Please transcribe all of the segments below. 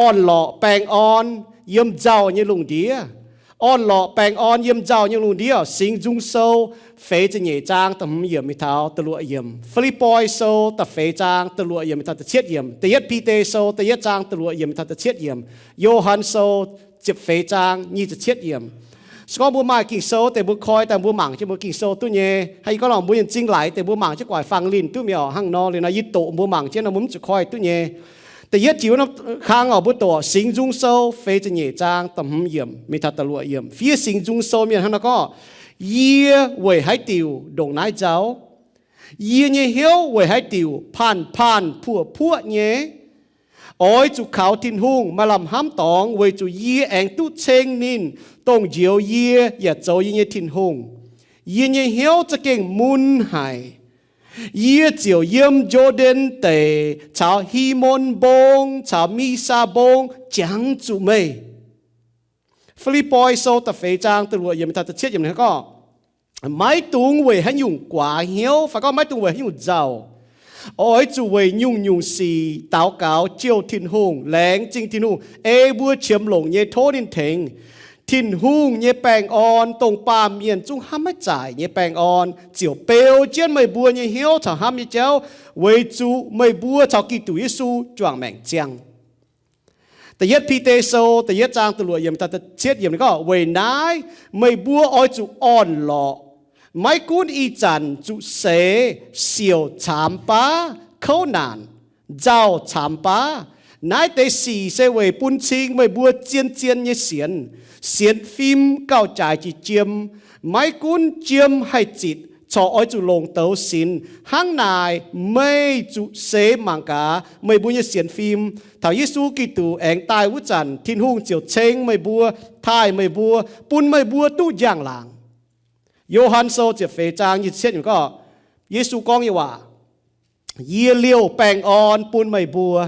orn-lorqc baengh orn yiem nzauh nyei lungh ndiev. Orn-lorqc baengh orn yiem nzauh nyei lungh ndiev. Singx Nzung Sou feix ziepc nyeic zaang da'hmz yiemc mingh taux da'luoqc yiemc. Fi^lipv^poi Sou da'feix zaang da'luoqc yiemc mingh taux da'cietv yiemc. Da'yietv Bide Sou da'yietv zaang da'luoqc yiemc mingh taux da'cietv yiemc. Yo^han Sou ziepc feix zaang nyic ziepc cietv yiemc. Se gorngv mbuo maaih Ging-Sou deix mbuo koi daaih mbuo mangc jienv mbuo Ging-Sou duqv nyei. Hnangv yie gorngv nor mbuo nyei m'zing laic deix mbuo mangc jienv gu'nguaaic fangx linh duqv mi'aqv. Hnangv nor liuz nor yie doqc mbuo mangc jienv nor mbuo mv zuqc koi duqv nyei. Da'yietv jiu wuov norm kang oc, mbuo doqc Singx Nzung Sou feix ziepc nyeic zaang da'hmz yiemc mingh taux da'luoqc yiemc. Fiev Singx Nzung Sou mienh hnangv nor gorngv, Yie weic haaix diuc ndongc naaiv nzauh? Yie nyei hnyouv weic haaix diuc panh panh puoqv puoqv nyei? Oix zuqc kaux Tin-Hungh maaih lamh hnamv dorngx weic zuqc yie aengx duqv ceng ninh, dongh njoux yie yaac zoux yie nyei Tin-Hungh. Yie nyei hnyouv za'gengh mun haic. Yie ziouc yiem Njo^nden Deic caux Himon Mbong caux Misaa Mbong jangx zuqc meih. Fi^lipv^poi Sou da'feix zaang da'luoqc yiemc taux da'cietv yiemc gorngv, Maiv dungx weic haaix nyungc guaax hnyouv, fai gorngv maiv dungx weic haaix nyungc nzauh. Oix zuqc weic nyungc-nyungc sic daux gaux jouh Tin-Hungh, laengz zingh Tin-Hungh, ei mbuo qiemx longc nyei tov ninh tengx. Tin-Hungh nyei baengh orn, dongh baamh mienh zungv hnamv maiv zaaic nyei baengh orn, ziouc beu jienv meih mbuo nyei hnyouv caux hnamv nyei jauv, weic zuqc meih mbuo caux Giduc Yesu juangc maengc ziangh. Da'yietv Bide Sou da'yietv zaang da'luoqc yiemc taux da'cietv yiemc ninh gorngv, Weic naaiv meih mbuo oix zuqc orn-lorqc, maiv gunv ih zanc zuqc seix siouc caamx baav, kouv naanc, nzauh caamx baav. Naaiv deix sic se weic bun cing meih mbuo zien-zien nyei sienx, sienx fim gauh jaaix jiex jiem. Maiv gunv jiem haih zitc, corc oix zuqc longc douz sinx. Hnangv naaic, meih zuqc seix mangc gaax meih mbuo nyei sienx fim, taux Yesu Giduc aengx daaih wuov zanc, Tin-Hungh ziouc ceng meih mbuo, taaih meih mbuo, bun meih mbuo duqv njang-laangc. Yo^han Sou ziepc feix zaang nyic ziepc cietv gorngv, Yesu gorngv nyei waac, Yie liouh baengh orn bun meih mbuo.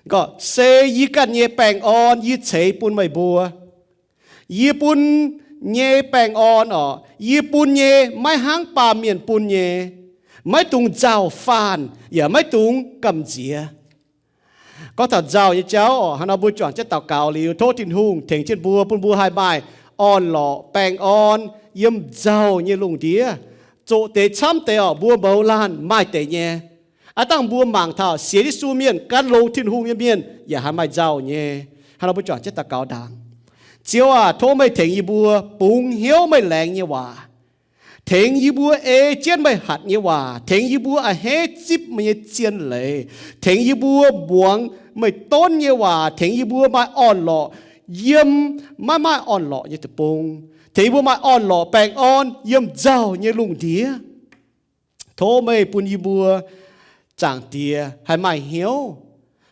Gorngv, Se yie ganh nyei baengh orn yie ceix bun meih mbuo. Yie bun nyei baengh orn orqc, yie bun nyei maiv hnangv baamh mienh bun nyei. Maiv dungx nzauh faanh, yaac maiv dungx gamh nziex. Gorngv taux nzauh nyei jauv orqc, hnangv nor mbuo juangc jienv daux gaux liuz, tov Tin-Hungh tengx jienv mbuo, bun mbuo haih maaih orn-lorqc baengh orn yiem nzauh nyei lungh ndiev. Zoqc deix camv deix orqc, mbuo mouz laanh maaih deix nyei. Aav dangh mbuo mangc taux sienx Yesu mienh, gan longx Tin-Hungh nyei mienh yaac haih maaih nzauh nyei. Hnangv nor mbuo juangc jienv daux gaux ndaangc. Ziouv aac, tov meih tengx yie mbuo bungx hnyouv meih laengz nyei waac. Tengx yie mbuo ei jienv meih hatc nyei waac. Tengx yie mbuo a'hneiv zipv meih nyei zien leiz. Tengx yie mbuo muangx meih donv nyei waac. Tengx yie mbuo maaih orn-lorqc yiem maiv maaih orn-lorqc nyei deic-bung. Tengx yie mbuo maaih orn-lorqc baengh orn yiem nzauh nyei lungh ndiev. Tov meih bun yie mbuo, Zaangc Diex, haih maaih hnyouv,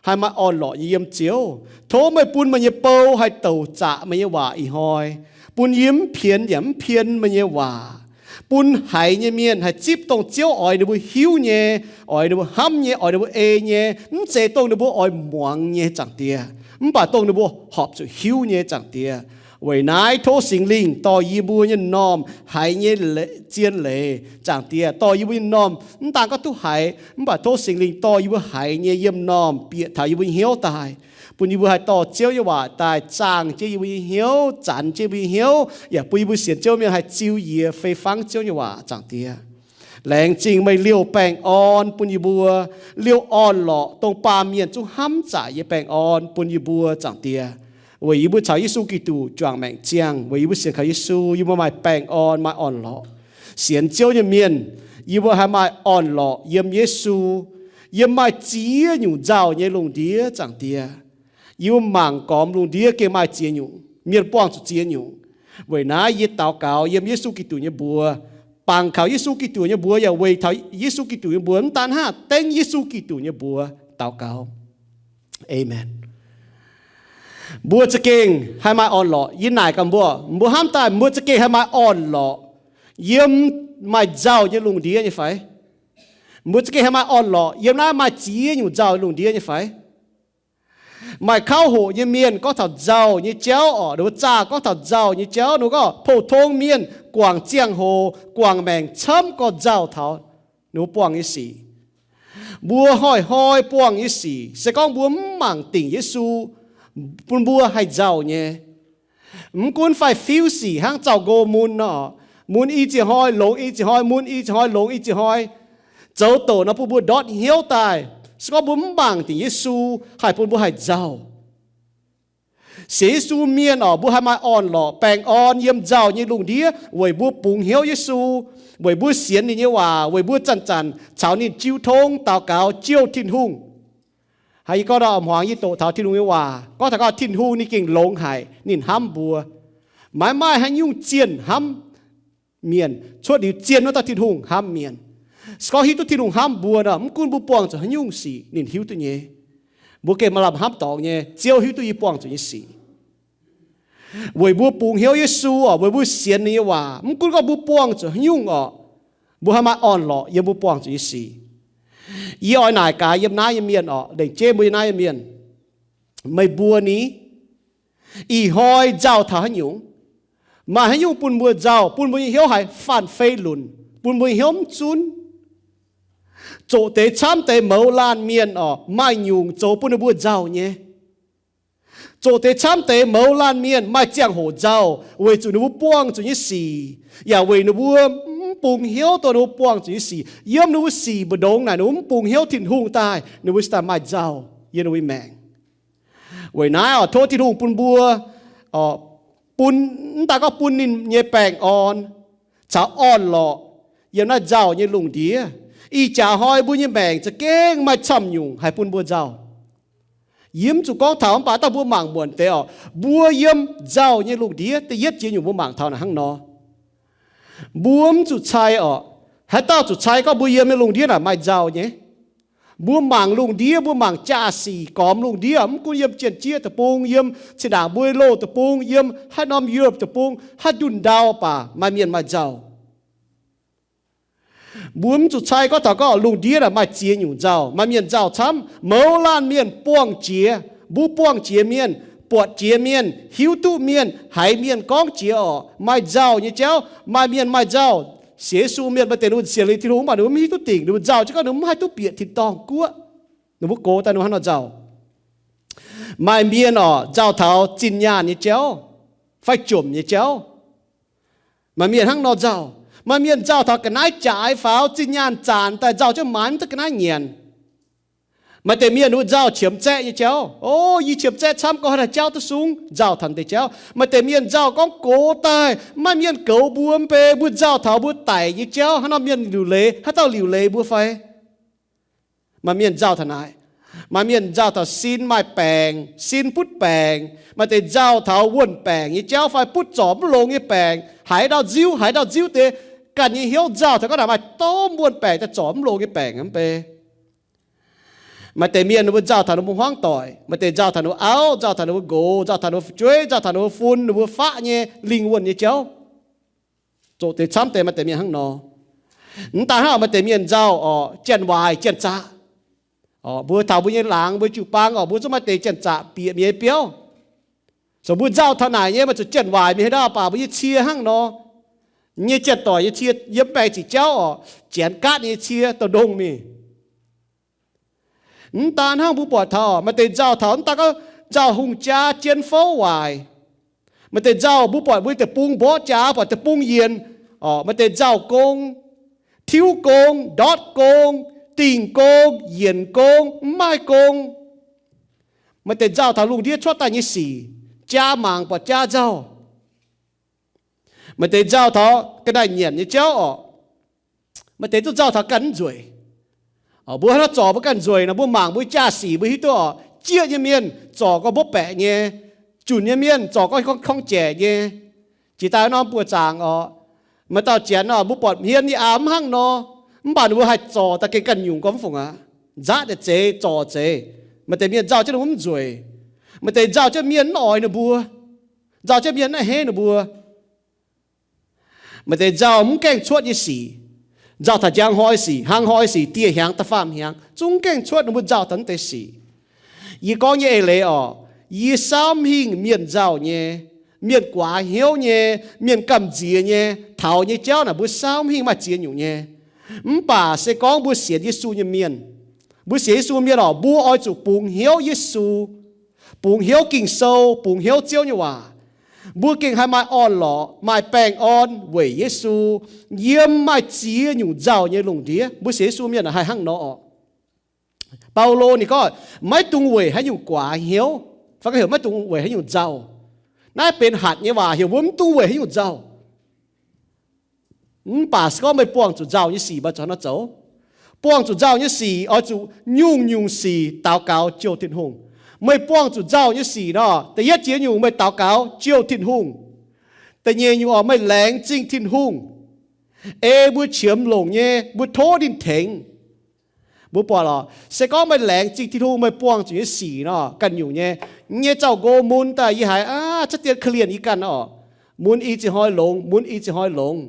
haih maaih orn-lorqc nyei yiem Ziouv. Tov meih bun meih nyei bou haih douc zaqc meih nyei waac ih hnoi, bun yie mv pienx yaac mv pien meih nyei waac, bun haiz nyei mienh haih zipv dongh Ziouv oix ninh mbuo hiuv nyei, oix ninh mbuo hnamv nyei, oix ninh mbuo ei nyei, mv zeiz dongh ninh mbuo oix muangx nyei, Zaangc Diex, mv baac dongh ninh mbuo horpc zuqc hiuv nyei, Zaangc Diex. Weic naaiv tov Singx Lingh dorh yie mbuo nyei m'normh haiz nyei le-, zien leiz, Zaangc Diex, dorh yie mbuo nyei m'normh mv daan gorngv duqv haiz, mv baac tov Singx Lingh dorh yie mbuo haiz nyei yiem m'normh bieqc taux yie mbuo nyei hnyouv daaih, bun yie mbuo haih dorh Ziouv nyei waac daaih zaangh jienv yie mbuo nyei hnyouv, zanx jienv yie mbuo nyei hnyouv, yaac bun yie mbuo sienx Ziouv mienh haih ziux yie fei fangv Ziouv nyei waac, Zaangc Diex. Laengz zingh meih liouh baengh orn bun yie mbuo, liouh orn-lorqc dongh baamh mienh zungv hnamv zaqc nyei baengh orn bun yie mbuo, Zaangc Diex. Weic yie mbuo caux Yesu Giduc juangc maengc ziangh, weic yie mbuo sienx kaux Yesu, yie mbuo maaih baengh orn, maaih orn-lorqc. Sienx Ziouv nyei mienh, yie mbuo haih maaih orn-lorqc yiem Yesu, yiem maaih ziex nyungc nzauh nyei lungh ndiev, Zaangc Diex. Yie mbuo mangc gormx lungh ndiev gengh maaih ziex nyungc, mienh buangh zuqc ziex nyungc. Weic naaiv yie daux gaux yiem Yesu Giduc nyei mbuox, bangc kaux Yesu Giduc nyei mbuox yaac weic taux Yesu Giduc nyei mbuox, mv daan hnangv, dengv Yesu Giduc nyei mbuox daux gaux. Aamen. Mbuo za'gengh haih maaih orn-lorqc. Yie naaic gaax mbuo, mbuo hnamv daaih mbuo za'gengh haih maaih orn-lorqc yiem maaih nzauh nyei lungh ndiev nyei fai? Mbuo za'gengh haih maaih orn-lorqc yiem naaiv maaih ziex nyungc nzauh nyei lungh ndiev nyei fai? Maaih kauv hoqc nyei mienh gorngv taux nzauh nyei jauv orqc, ninh mbuo zaah gorngv taux nzauh nyei jauv, ninh mbuo gorngv pou-tong mienh guangc ziangh hoc, guangc maengc camv gorngv nzauh taux ninh mbuo buangh nyei sic. Mbuo hnoi-hnoi buangh nyei sic, se gorngv mbuo mv mangc dingc Yesu, bun mbuo haih nzauh nyei. Mv gunv fai fiuv sic hnangv zaux nqo mun nor, mun i ziex hnoi, longx i ziex hnoi, mun i ziex hnoi, longx i ziex hnoi, zoux doqc nor bun mbuo ndortv hnyouv daaih. Se gorngv mbuo mv mangc dingc Yesu, haih bun mbuo haih nzauh. Sienx Yesu mienh oc, mbuo haih maaih orn-lorqc baengh orn yiem nzauh nyei lungh ndiev weic mbuo bungx hnyouv Yesu, weic mbuo sienx ninh nyei waac, weic mbuo zanc-zanc caux ninh jiu tong daux gaux jouh Tin-Hungh. Haiz yie gorngv nor, hmuangx yie doqc taux Tin-Hungh nyei waac gorngv taux gorngv Tin-Hungh ninh gengh longx haic, ninh hnamv mbuo. Maiv maaih haaix nyungc zienh hnamv mienh cuotv liuz zien wuov dauh Tin-Hungh hnamv mienh. Se gorngv hiuv duqv Tin-Hungh hnamv mbuo nor, mv gunv mbuo buangh zuqc haaix nyungc sic ninh hiuv duqv nyei. Mbuo gengh maaih lamh hnamv dorngx nyei, Ziouv hiuv duqv yie buangh zuqc nyei sic. Weic mbuo bungx hnyouv Yesu oc, weic mbuo sienx ninh nyei waac, mv gunv gorngv mbuo buangh zuqc haaix nyungc oc, mbuo haih maaih orn-lorqc yiem mbuo buangh zuqc nyei sic. Yie oix naaic gaax yiem naaiv nyei mienh oc, lengc jeiv mbuo yiem naaiv nyei mienh, meih mbuo ni, ih hnoi nzauh taux haaix nyungc? Maaih haaix nyungc bun mbuo nzauh, bun mbuo nyei hnyouv haiz faanh fei lunc, bun mbuo nyei hnyouv mv zunv? Zoqc deix camv deix mouz laanh mienh oc, maaih nyungc zoux bun ninh mbuo nzauh nyei. Zoqc deix camv deix mouz laanh mienh maaih ziangh hoc nzauh weic zuqc ninh mbuo buangh zuqc nyei sic, yaac weic ninh mbuo mv bungx hnyouv dongh ninh mbuo buangh zuqc nyei sic. Yiem ninh mbuo sic mbu'ndongx naaic ninh mbuo mv bungx hnyouv Tin-Hungh daaih, ninh mbuo cingx daaih maaih nzauh yiem ninh mbuo nyei maengc. Weic naaiv oc, tov Tin-Hungh bun mbuo, bun, mv daaih gorngv bun ninh nyei baengh orn caux orn-lorqc yiem naaiv nzauh nyei lungh ndiev. Ih jaax hnoi mbuo nyei maengc za'gengh maaih camv nyungc haih bun mbuo nzauh. Yie mv zuqc gorngv taux mv baac daaih mbuo mangc muonc deix oc, mbuo yiem nzauh nyei lungh ndiev da'yietv jiex nyungc mbuo mangc taux naaic hnangv nor. Mbuo mv zuqc cai oc. Haaix dauh zuqc cai gorngv mbuo yiem nyei lungh ndiev naaic maaih nzauh nyei? Mbuo mangc lungh ndiev, mbuo mangc jaa-sic gormx lungh ndiev, mv gunv yiem Janx-Jieqv Deic-Bung, yiem zinh ndaangc mbuo loh deic-bung, yiem haaix norm Europe Deic-Bung, haaix ndunh ndau baac maaih mienh maaih nzauh. Mbuo mv zuqc cai gorngv taux gorngv lungh ndiev naaic maaih ziex nyungc nzauh, maaih mienh nzauh camv. Mouz laanh mienh buangh jiex, mbuo buangh jiex mienh, buatc jiex mienh, hiuv duqv mienh, haiz mienh gorngv jiex oc, maaih nzauh nyei jauv. Maaih mienh maaih nzauh, sienx Yesu mienh maaih deix ninh mbuo sienx liuz Tin-Hungh mv baac ninh mbuo mv hiuv duqv dingc, ninh mbuo nzauh jienv gorngv ninh mbuo mv haih duqv bieqc tin-dorngh guoqv. Ninh mbuo gox daaih ninh mbuo hnangv nor nzauh. Maaih mienh oc, nzauh taux zinh nyaanh nyei jauv fai jomc nyei jauv. Maaih mienh hnangv nor nzauh. Maaih mienh nzauh taux ga'naaiv jaaix faaux, zinh nyaanh zanc daaih nzauh jienv maaiz mv duqv ga'naaiv nyanc. Maaih deix mienh ninh mbuo nzauh qiemx zaeqv nyei jauv. O, yie qiemx zaeqv camv gorngv haaix dauh jauv duqv sung, nzauh taux deix jauv. Maaih deix mienh nzauh gorngv gox daaih maiv maaih mienh goux mbuo mv bei, mbuo nzauh taux mbuo daic nyei jauv. Haaix norm mienh liuc leiz, haaix dauh liuc leiz mbuo fai? Maaih mienh nzauh taux naaic. Maaih mienh nzauh taux sin maaih baengc, sin butv baengc. Maaih deix nzauh taux wuonh baengc nyei jauv fai butv zorc mv longx nyei baengc, haiz ndau nziuv, haiz ndau nziuv deix ganh nyei hnyouv nzauh taux gorngv naaic maaih domh wuonh baengc daaih zorc mv longx nyei baengc mv bei. Maaih deix mienh ninh mbuo nzauh taux ninh mbuo hmuangv doic, maaih deix nzauh taux ninh mbuo auv, nzauh taux ninh mbuo nqox, nzauh taux ninh mbuo fu'jueiv, nzauh taux ninh mbuo fun, ninh mbuo faqv nyei lingh wuonh nyei jauv. Zoqc deix camv deix maaih deix mienh hnangv nor. Mv daan hnangv maaih deix mienh nzauh oc, janx-waaic janx-zaqc. Mbuo taux mbuo nyei laangz, mbuo jiu-baang oc, mbuo zungv maaih deix janx-zaqc bieqc mienh nyei biauv. Zoux mbuo nzauh taux naaic nyei, maaih zuqc janx-waaic mienh haaix dauh baac mbuo nyei cie hnangv nor. Nyei janx-doic nyei cie yiem baengc ziqc jauv oc, janx gaatv nyei cie douh ndongh mingh. Mv daan hnangv mbuo buatc taux maaih deix nzauh taux mv daan gorngv nzauh hungh jaa jien fouv waaic. Maaih deix nzauh mbuo buatc mbuo deic-bung mborqv jaax, buatc deic-bung yienc, maaih deix nzauh gong, tiuv gong, ndortv gong, dingh gong, yienc gong, mv maaih gong. Maaih deix nzauh taux lungh ndiev cuotv daaih nyei sic, jaa mangc buatc jaa nzauh. Maaih deix nzauh taux ga'naaiv nyanc nyei jauv oc. Maaih deix duqv nzauh taux ganh mv nzueic. Mbuo hnangv zorc mbuo ganh nzueic nor, mbuo mangc mbuo jaa-sic mbuo hiuv duqv oc, jieqv nyei mienh zorc gorngv mbuov baeqc nyei, junc nyei mienh zorc gorngv korngv-jaeqc nyei. Jiex daaih norm buoz-zaangc oc, maaih dauh janx oc, mbuo buatc hmien nyei aa mv hnangv nor, mv baac ninh mbuo haih zorc daaih gengh ganh nyungc gorngv mv fungc aqv. Nzaatv deix zeix, zorc zeix. Maaih deix mienh nzauh jienv ninh mbuo mv nzueic. Maaih deix nzauh jienv mienh mv oix ninh mbuo, nzauh jienv mienh mv a'hneiv ninh mbuo. Maaih deix nzauh mv gaengh cuotv nyei sic, nzauh taux njang hnoi sic, hnangv hnoi sic, dieh hnyangx da'faam hnyangx, zungv mv gaengh cuotv ninh mbuo nzauh taux naaiv deix sic. Yie gorngv nyei eix leiz oc, yie saauv mv hingh mienh nzauh nyei, mienh guaax hnyouv nyei, mienh gamh nziex nyei, taux nyei jauv naaic mbuo saauv mv hingh maaih ziex nyungc nyei. Mv baac se gorngv mbuo sienx Yesu nyei mienh, Mbuo sienx Yesu mienh orqc, mbuo oix zuqc bungx hnyouv Yesu, bungx hnyouv Ging-Sou, bungx hnyouv Ziouv nyei waac. Mbuo gengh haih maaih orn-lorqc, maaih baengh orn weic Yesu, yiem maaih ziex nyungc nzauh nyei lungh ndiev. Mbuo sienx Yesu mienh haih hnangv nor orqc. Baulo ninh gorngv, maiv dungx weic haaix nyungc guaax hnyouv, fai gorngv heuc maiv dungx weic haaix nyungc nzauh. Naaiv benx hatc nyei waac, heuc mbuo mv dungx weic haaix nyungc nzauh. Mv baac se gorngv meih buangh zuqc nzauh nyei sic, meih zuqc hnangv nor zoux. Buangh zuqc nzauh nyei sic oix zuqc nyungc-nyungc sic daux gaux jouh Tin-Hungh. Meih buangh zuqc nzauh nyei sic nor, da'yietv jiex nyungc meih daux gaux jouh Tin-Hungh. Da'nyeic nyungc orqc, meih laengz zingh Tin-Hungh, ei mbuo qiemx longc nyei, mbuo tov ninh tengx. Mbuo buatc lorqc, se gorngv meih laengz zingh Tin-Hungh, meih buangh zuqc nyei sic nor, ganh nyungc nyei, nyei zaux-nqo mun daaih yie haiz aav, cuotv dien korv-lienh yie ganh orqc. Mun i ziex hnoi longx, mun i ziex hnoi longx.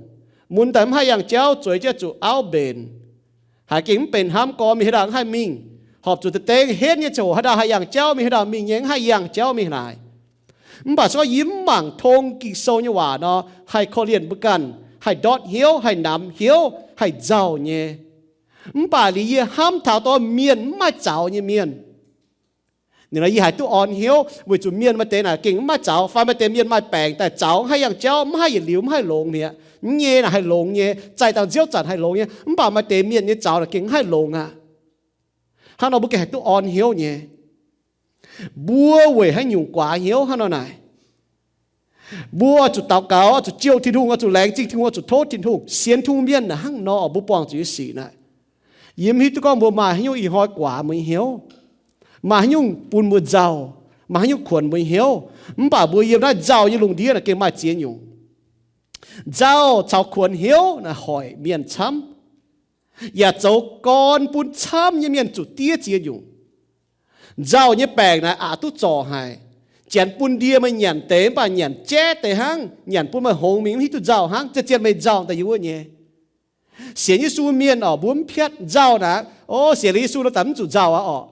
Mun daaih mv haih yangh jauv, zueiz jienv zuqc auv mbenc. Haiz gengh mv benx hnamv gorn, mingh haaix ndau mv haih mingh. Horpc zuqc deix dengv henv nyei ziangh hoc haaix ndau haih yangh jauv mingh, haaix ndau mingh nyei mv haih yangh jauv mingh naaic. Mv baac se gorngv yie mv mangc tong Ging-Sou nyei waac nor, haih korv-lienh mbuo ganh, haih ndortv hnyouv, haih namx hnyouv, haih nzauh nyei. Mv baac liuz yie hnamv taux dorh mienh mv maaih zaux nyei mienh, ninh nor yie haiz duqv orn hnyouv, weic zuqc mienh maaih deix naaic gengh mv maaih zaux, fai maaih deix mienh maaih baengc daaih zaux mv haih yangh jauv, mv haih yietc liuz mv haih longx mi'aqv. Mv nyei naaic haih longx nyei, zaih dangh nziouv zanc haih longx nyei, mv baac maaih deix mienh nyei zaux naaic gengh mv haih longx aqv. Hnangv nor mbuo gengh haih duqv orn hnyouv nyei. Mbuo weic haaix nyungc guaax hnyouv hnangv nor naaic? Mbuo oix zuqc daux gaux, oix zuqc jouh Tin-Hungh, oix zuqc laengz zingh Tin-Hungh, oix zuqc tov Tin-Hungh. Sienx Tin-Hungh mienh naaic hnangv nor orqc, mbuo buangh zuqc nyei sic naaic. Yie mv hiuv duqv gorngv mbuo maaih haaix nyungc ih hnoi guaax mbuo nyei hnyouv, maaih haaix nyungc bun mbuo nzauh, maaih haaix nyungc kuonx mbuo nyei hnyouv. Mv baac mbuo yiem naaiv nzauh nyei lungh ndiev naaic gengh maaih ziex nyungc. Nzauh caux kuonx hnyouv naaic hoic mienh camv, yaac zoux gorn bun camv nyei mienh zuqc diev ziex nyungc. Nzauh nyei baengc naaic aqc duqv zorc haic. Janx bun ndie meih nyanc deix mv baac nyanc jaeqv deix hnangv, nyanc bun meih hngongx mingh mv hiuv duqv nzauh hnangv, zien-zien meih nzauh daaih yiem wuov nyei. Sienx Yesu mienh orqc, mbuo mv piatv nzauh naaic, o, sienx liuz Yesu nor daaih mv zuqc nzauh aqv orqc.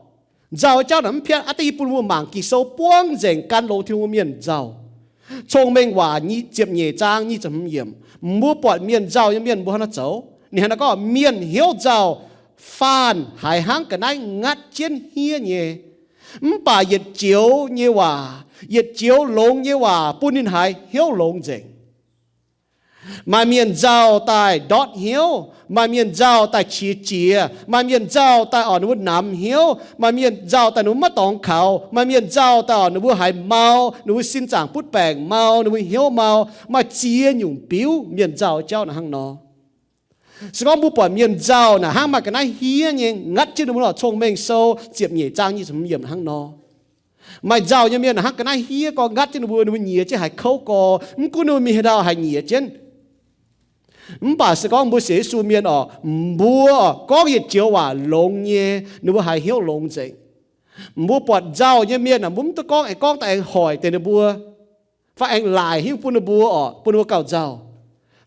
Nzauh jauv naaic mv piatv. Aav deix yie bun mbuo mangc Ging-Sou buangv nzengc gan longx Tin-Hungh mienh nzauh. Cong-Mengh Waac ziepc nyeic zaang nyic ziepc hmz yiemc, mbuo buatc mienh nzauh nyei mienh mbuo hnangv naaiv zoux. Ninh hnangv naaiv gorngv, mienh hnyouv nzauh faanh haiz hnangv ga'naaiv ngatv jienv hniev nyei. Mv baac yietc joux nyei waac, yietc joux longx nyei waac bun ninh haiz hnyouv longx nzengc. Maaih mienh nzauh daaih ndortv hnyouv, maaih mienh nzauh daaih qiex jiez, maaih mienh nzauh daaih orqc ninh mbuo namx hnyouv, maaih mienh nzauh daaih ninh mbuo maiv dorngx kaux, maaih mienh nzauh daaih orqc ninh mbuo haiz mau, ninh mbuo sin zaangc butv baengc mau, ninh mbuo hnyouv mau. Maaih ziex nyungc biuv mienh nzauh jauv naaic hnangv nor. Se gorngv mbuo buatc mienh nzauh naaic hnangv maaih ga'naaiv hniev nyei ngatv jienv ninh mbuo orqc, Cong-Mengh Sou ziepc nyeic zaang nyic ziepc hmz yiemc hnangv nor. Maaih nzauh nyei mienh naaic hnangv ga'naaiv hniev gorx ngatv jienv ninh mbuo, ninh mbuo nyiex jienv haiz kouv gorx, mv gunv ninh mbuo mingh haaix ndau haiz nyiex jienv. Mv baac se gorngv mbuo sienx Yesu mienh orqc, mbuo orqc gorngv yietc joux waac longx nyei, ninh mbuo haiz hnyouv longx nzengc. Mbuo buatc nzauh nyei mienh aah, mbuo mv duqv gorngv, aengx gorngv daaih aengx hoic deix ninh mbuo, fai aengx laaic hnyouv bun ninh mbuo orqc, bun ninh mbuo gauh nzauh.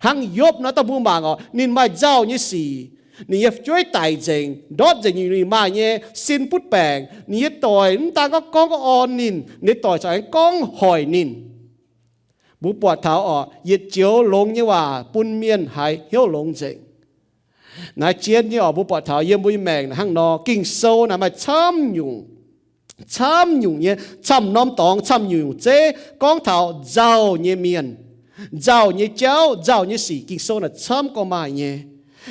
Hnangv Yopv nor, dangh mbuo mangc orqc, ninh maaih nzauh nyei sic. Ninh nyei fu'jueiv daic nzengc, ndortv nzengc nyungc ninh maaih nyei, sin butv baengc. Ninh nyei doic mv daan gorngv gorngv orn ninh, ninh nyei doic corc aengx gorngv hoic ninh. Mbuo buatc taux orqc, yietc joux longx nyei waac bun mienh haiz hnyouv longx nzengc. Naaiv zien nyei orqc, mbuo buatc taux yiem mbuo nyei maengc naaic hnangv nor, Ging-Sou naaic maaih camv nyungc, camv nyungc nyei, camv norm dorngx, camv nyungc zeiv gorngv taux nzauh nyei mienh, nzauh nyei jauv, nzauh nyei sic, Ging-Sou naaic camv gorngv maaih nyei.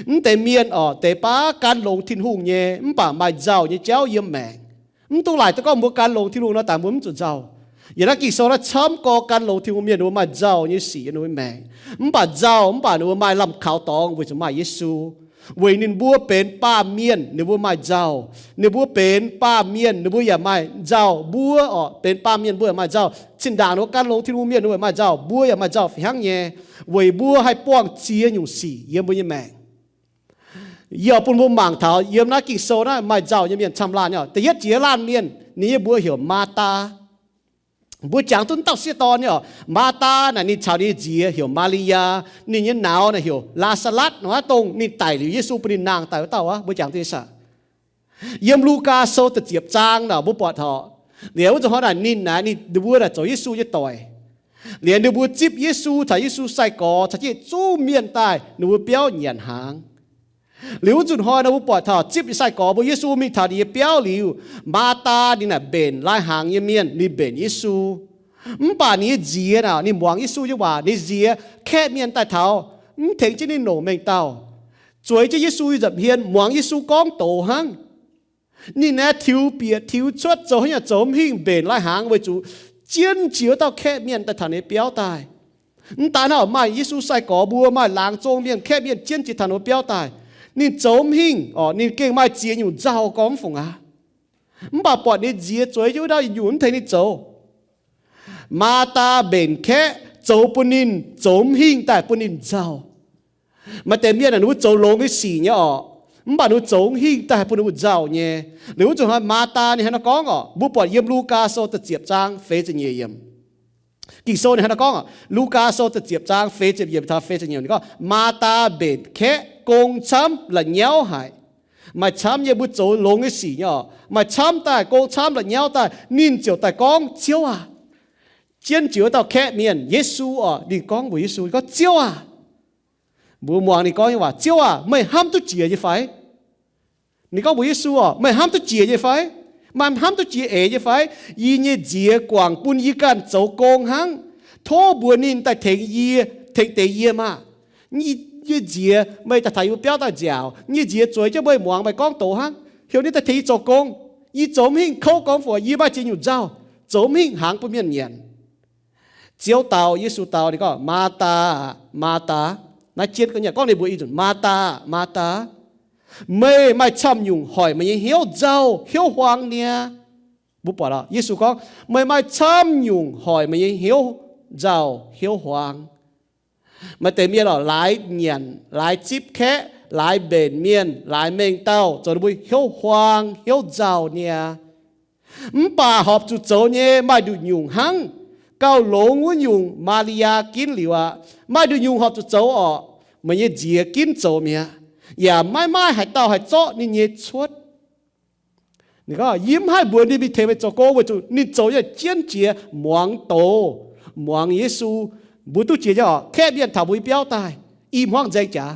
Mv deix mienh orqc, deix baav gan longx Tin-Hungh nyei, mv baac maaih nzauh nyei jauv yiem maengc. Mv dungx laaic duqv gorngv mbuo gan longx Tin-Hungh nor, daaih mbuo mv zuqc nzauh. Yiem naaiv Ging-Sou naaiv camv gorngv gan longx Tin-Hungh mienh ninh mbuo maaih nzauh nyei sic yiem ninh mbuo maengc. Mv baac nzauh, mv baac ninh mbuo maaih lamh kaux dorngx weic zuqc maaih Yesu. Weic ninh mbuo benx baamh mienh ninh mbuo maaih nzauh. Ninh mbuo benx baamh mienh ninh mbuo yaac maaih nzauh. Mbuo orqc, benx baamh mienh mbuo yaac maaih nzauh. Zinh ndaangc ninh mbuo gan longx Tin-Hungh mienh ninh mbuo yaac maaih nzauh, mbuo yaac maaih nzauh fih hnangv nyei, weic mbuo haih buangh ziex nyungc sic yiem mbuo nyei maengc. Yie oix bun mbuo mangc taux yiem naaiv Ging-Sou naaiv maaih nzauh nyei mienh camv laanh nyei orqc. Da'yietv jiex laanh mienh, ninh nyei mbuox heuc Maa^taa. Mbuo jangx duqv dauh sieqv dorn nyei orqc. Maa^taa naaic ninh caux ninh nyei nziez heuc Maa^li^yaa, ninh nyei nauz naaic heuc Laa^saa^latv, naaiv dongh ninh daic liuz Yesu bun ninh nangh daaih wuov dauh aqv. Mbuo jangx duqv nyei saah? Yiem Lugaa Sou da'ziepc zaang naaic mbuo buatc taux, liuz wuov zanc hnoi naaic ninh naaic, ninh mbuo naaic zoux Yesu nyei doic. Liuz ninh mbuo zipv Yesu caux Yesu sai-gorx caux jienv yietc zungv mienh daaih ninh mbuo biauv nyanc hnaangx. Liuz wuov nzunc hnoi nor mbuo buatc taux zipv sai-gorx mbuo Yesu mingh taux ninh nyei biauv liuz, Maathaa ninh naaic mbenc lai-hnaangx nyei mienh, ninh mbenc Yesu. Mv baac ninh nyei nziex naaic, ninh muangx Yesu nyei waac, ninh nziex kaeqv mienh daaih taux, mv tengx jienv ninh longc mengh dauh, zueiz jienv Yesu nyei nza'hmien, muangx Yesu gorngv doz hnangv. Ninh naaiv tiux bieqc tiux cuotv, zoux haaix nyungc zoux mv hingh, mbenc lai-hnaangx weic zuqc jienv jiex wuov dauh kaeqv mienh daaih taux ninh nyei biauv daaih. Mv daan hnangv, maaih Yesu sai-gorx mbuo, maaih laangz zong mienh, kaeqv mienh jienv jiex taux ninh nyei biauv daaih. Ninh zoux mv hingh orqc, ninh gengh maaih ziex nyungc nzauh gorngv mv fungc aqv. Mv baac buatc ninh nziex zueiz jienv wuov dauh nyungc mv tengx ninh zoux. Maathaa mbenc kaeqv zoux bun ninh zoux mv hingh daaih bun ninh nzauh. Maaih deix mienh aah, ninh mbuo zoux longx nyei sic nyei orqc, mv baac ninh mbuo zoux mv hingh daaih bun ninh mbuo nzauh nyei. Liuz wuov nzunc hnoi Maathaa ninh hnangv naaiv gorngv orqc, mbuo buatc yiem Lugaa Sou da'ziepc zaang feix ziepc nyeic yiemc. Ging-Sou ninh hnangv naaiv gorngv orqc, Lugaa Sou da'ziepc zaang feix ziepc yiemc taux feix ziepc nyeic yiemc, ninh gorngv, Maathaa mbenc kaeqv gong camv la'nyauv haic. Maaih camv nyei mbuo zoux longx nyei sic nyei orqc, maaih camv daaih, gong camv la'nyauv daaih, ninh ziouc daaih gorngv, Ziouv aah! Jienv jiex wuov dauh kaeqv mienh, Yesu orqc, ninh gorngv mbuox Yesu, ninh gorngv, Ziouv aah! Mbuo muangx ninh gorngv nyei waac, Ziouv aah! Meih hnamv duqv jiex nyei fai? Ninh gorngv mbuox Yesu orqc, Meih hnamv duqv jiex nyei fai? Maaih hnamv duqv jiex eix nyei fai? Yie nyei nziex guangc bun yie ganh zoux gong hnangv. Tov mbuox ninh daaih tengx yie, tengx deix yie maah! Yie nyei nziex meih daaih taux yie mbuo biauv daaih nziaauc, yie nyei nziex zueiz jienv meih muangx meih gorngv doz hnangv, heuc ninh daaih tengx yie zoux gong. Yie zoux mv hingh kouv gorngv fungc, yie maaih ziex nyungc nzauh, zoux mv hingh hnaangx bun mienh nyanc. Ziouv dau, Yesu dau ninh gorngv, Maathaa, Maathaa. Naaiv jienv gorngv ninh mbuox ih nzunc, Maathaa, Maathaa, meih maaih camv nyungc hoic meih nyei hnyouv nzauh hiuv huaang niaa. Mbuo buatc Yesu gorngv, meih maaih camv nyungc hoic meih nyei hnyouv nzauh hiuv huaang. Maaih deix mienh orqc, laaix nyanc, laaix zipv kaeqv, laaix mbenc mienh, laaix mengh dauh, zoux ninh mbuo hiuv huaang hiuv nzauh niaa. Mv baac horpc zuqc zoux nyei maaih nduqc nyungc hnangv. Gauh longx wuov nyungc Maa^li^yaa ginv liuz aqv. Maaih nduqc nyungc horpc zuqc zoux orqc, meih nyei nziex ginv zoux mi'aqv, yaac maiv maaih haaix dauh haih zorqv ninh nyei cuotv. Ninh gorngv, yie mv haih mbuox ninh mingh tengx meih zoux gong weic zuqc ninh zoux nyei jienv jiex muangx doz, muangx Yesu. Mbuo duqv jiex nyei orqc, kaeqv mienh taux mbuo nyei biauv daaih, i hmuangv nzaeng jaax.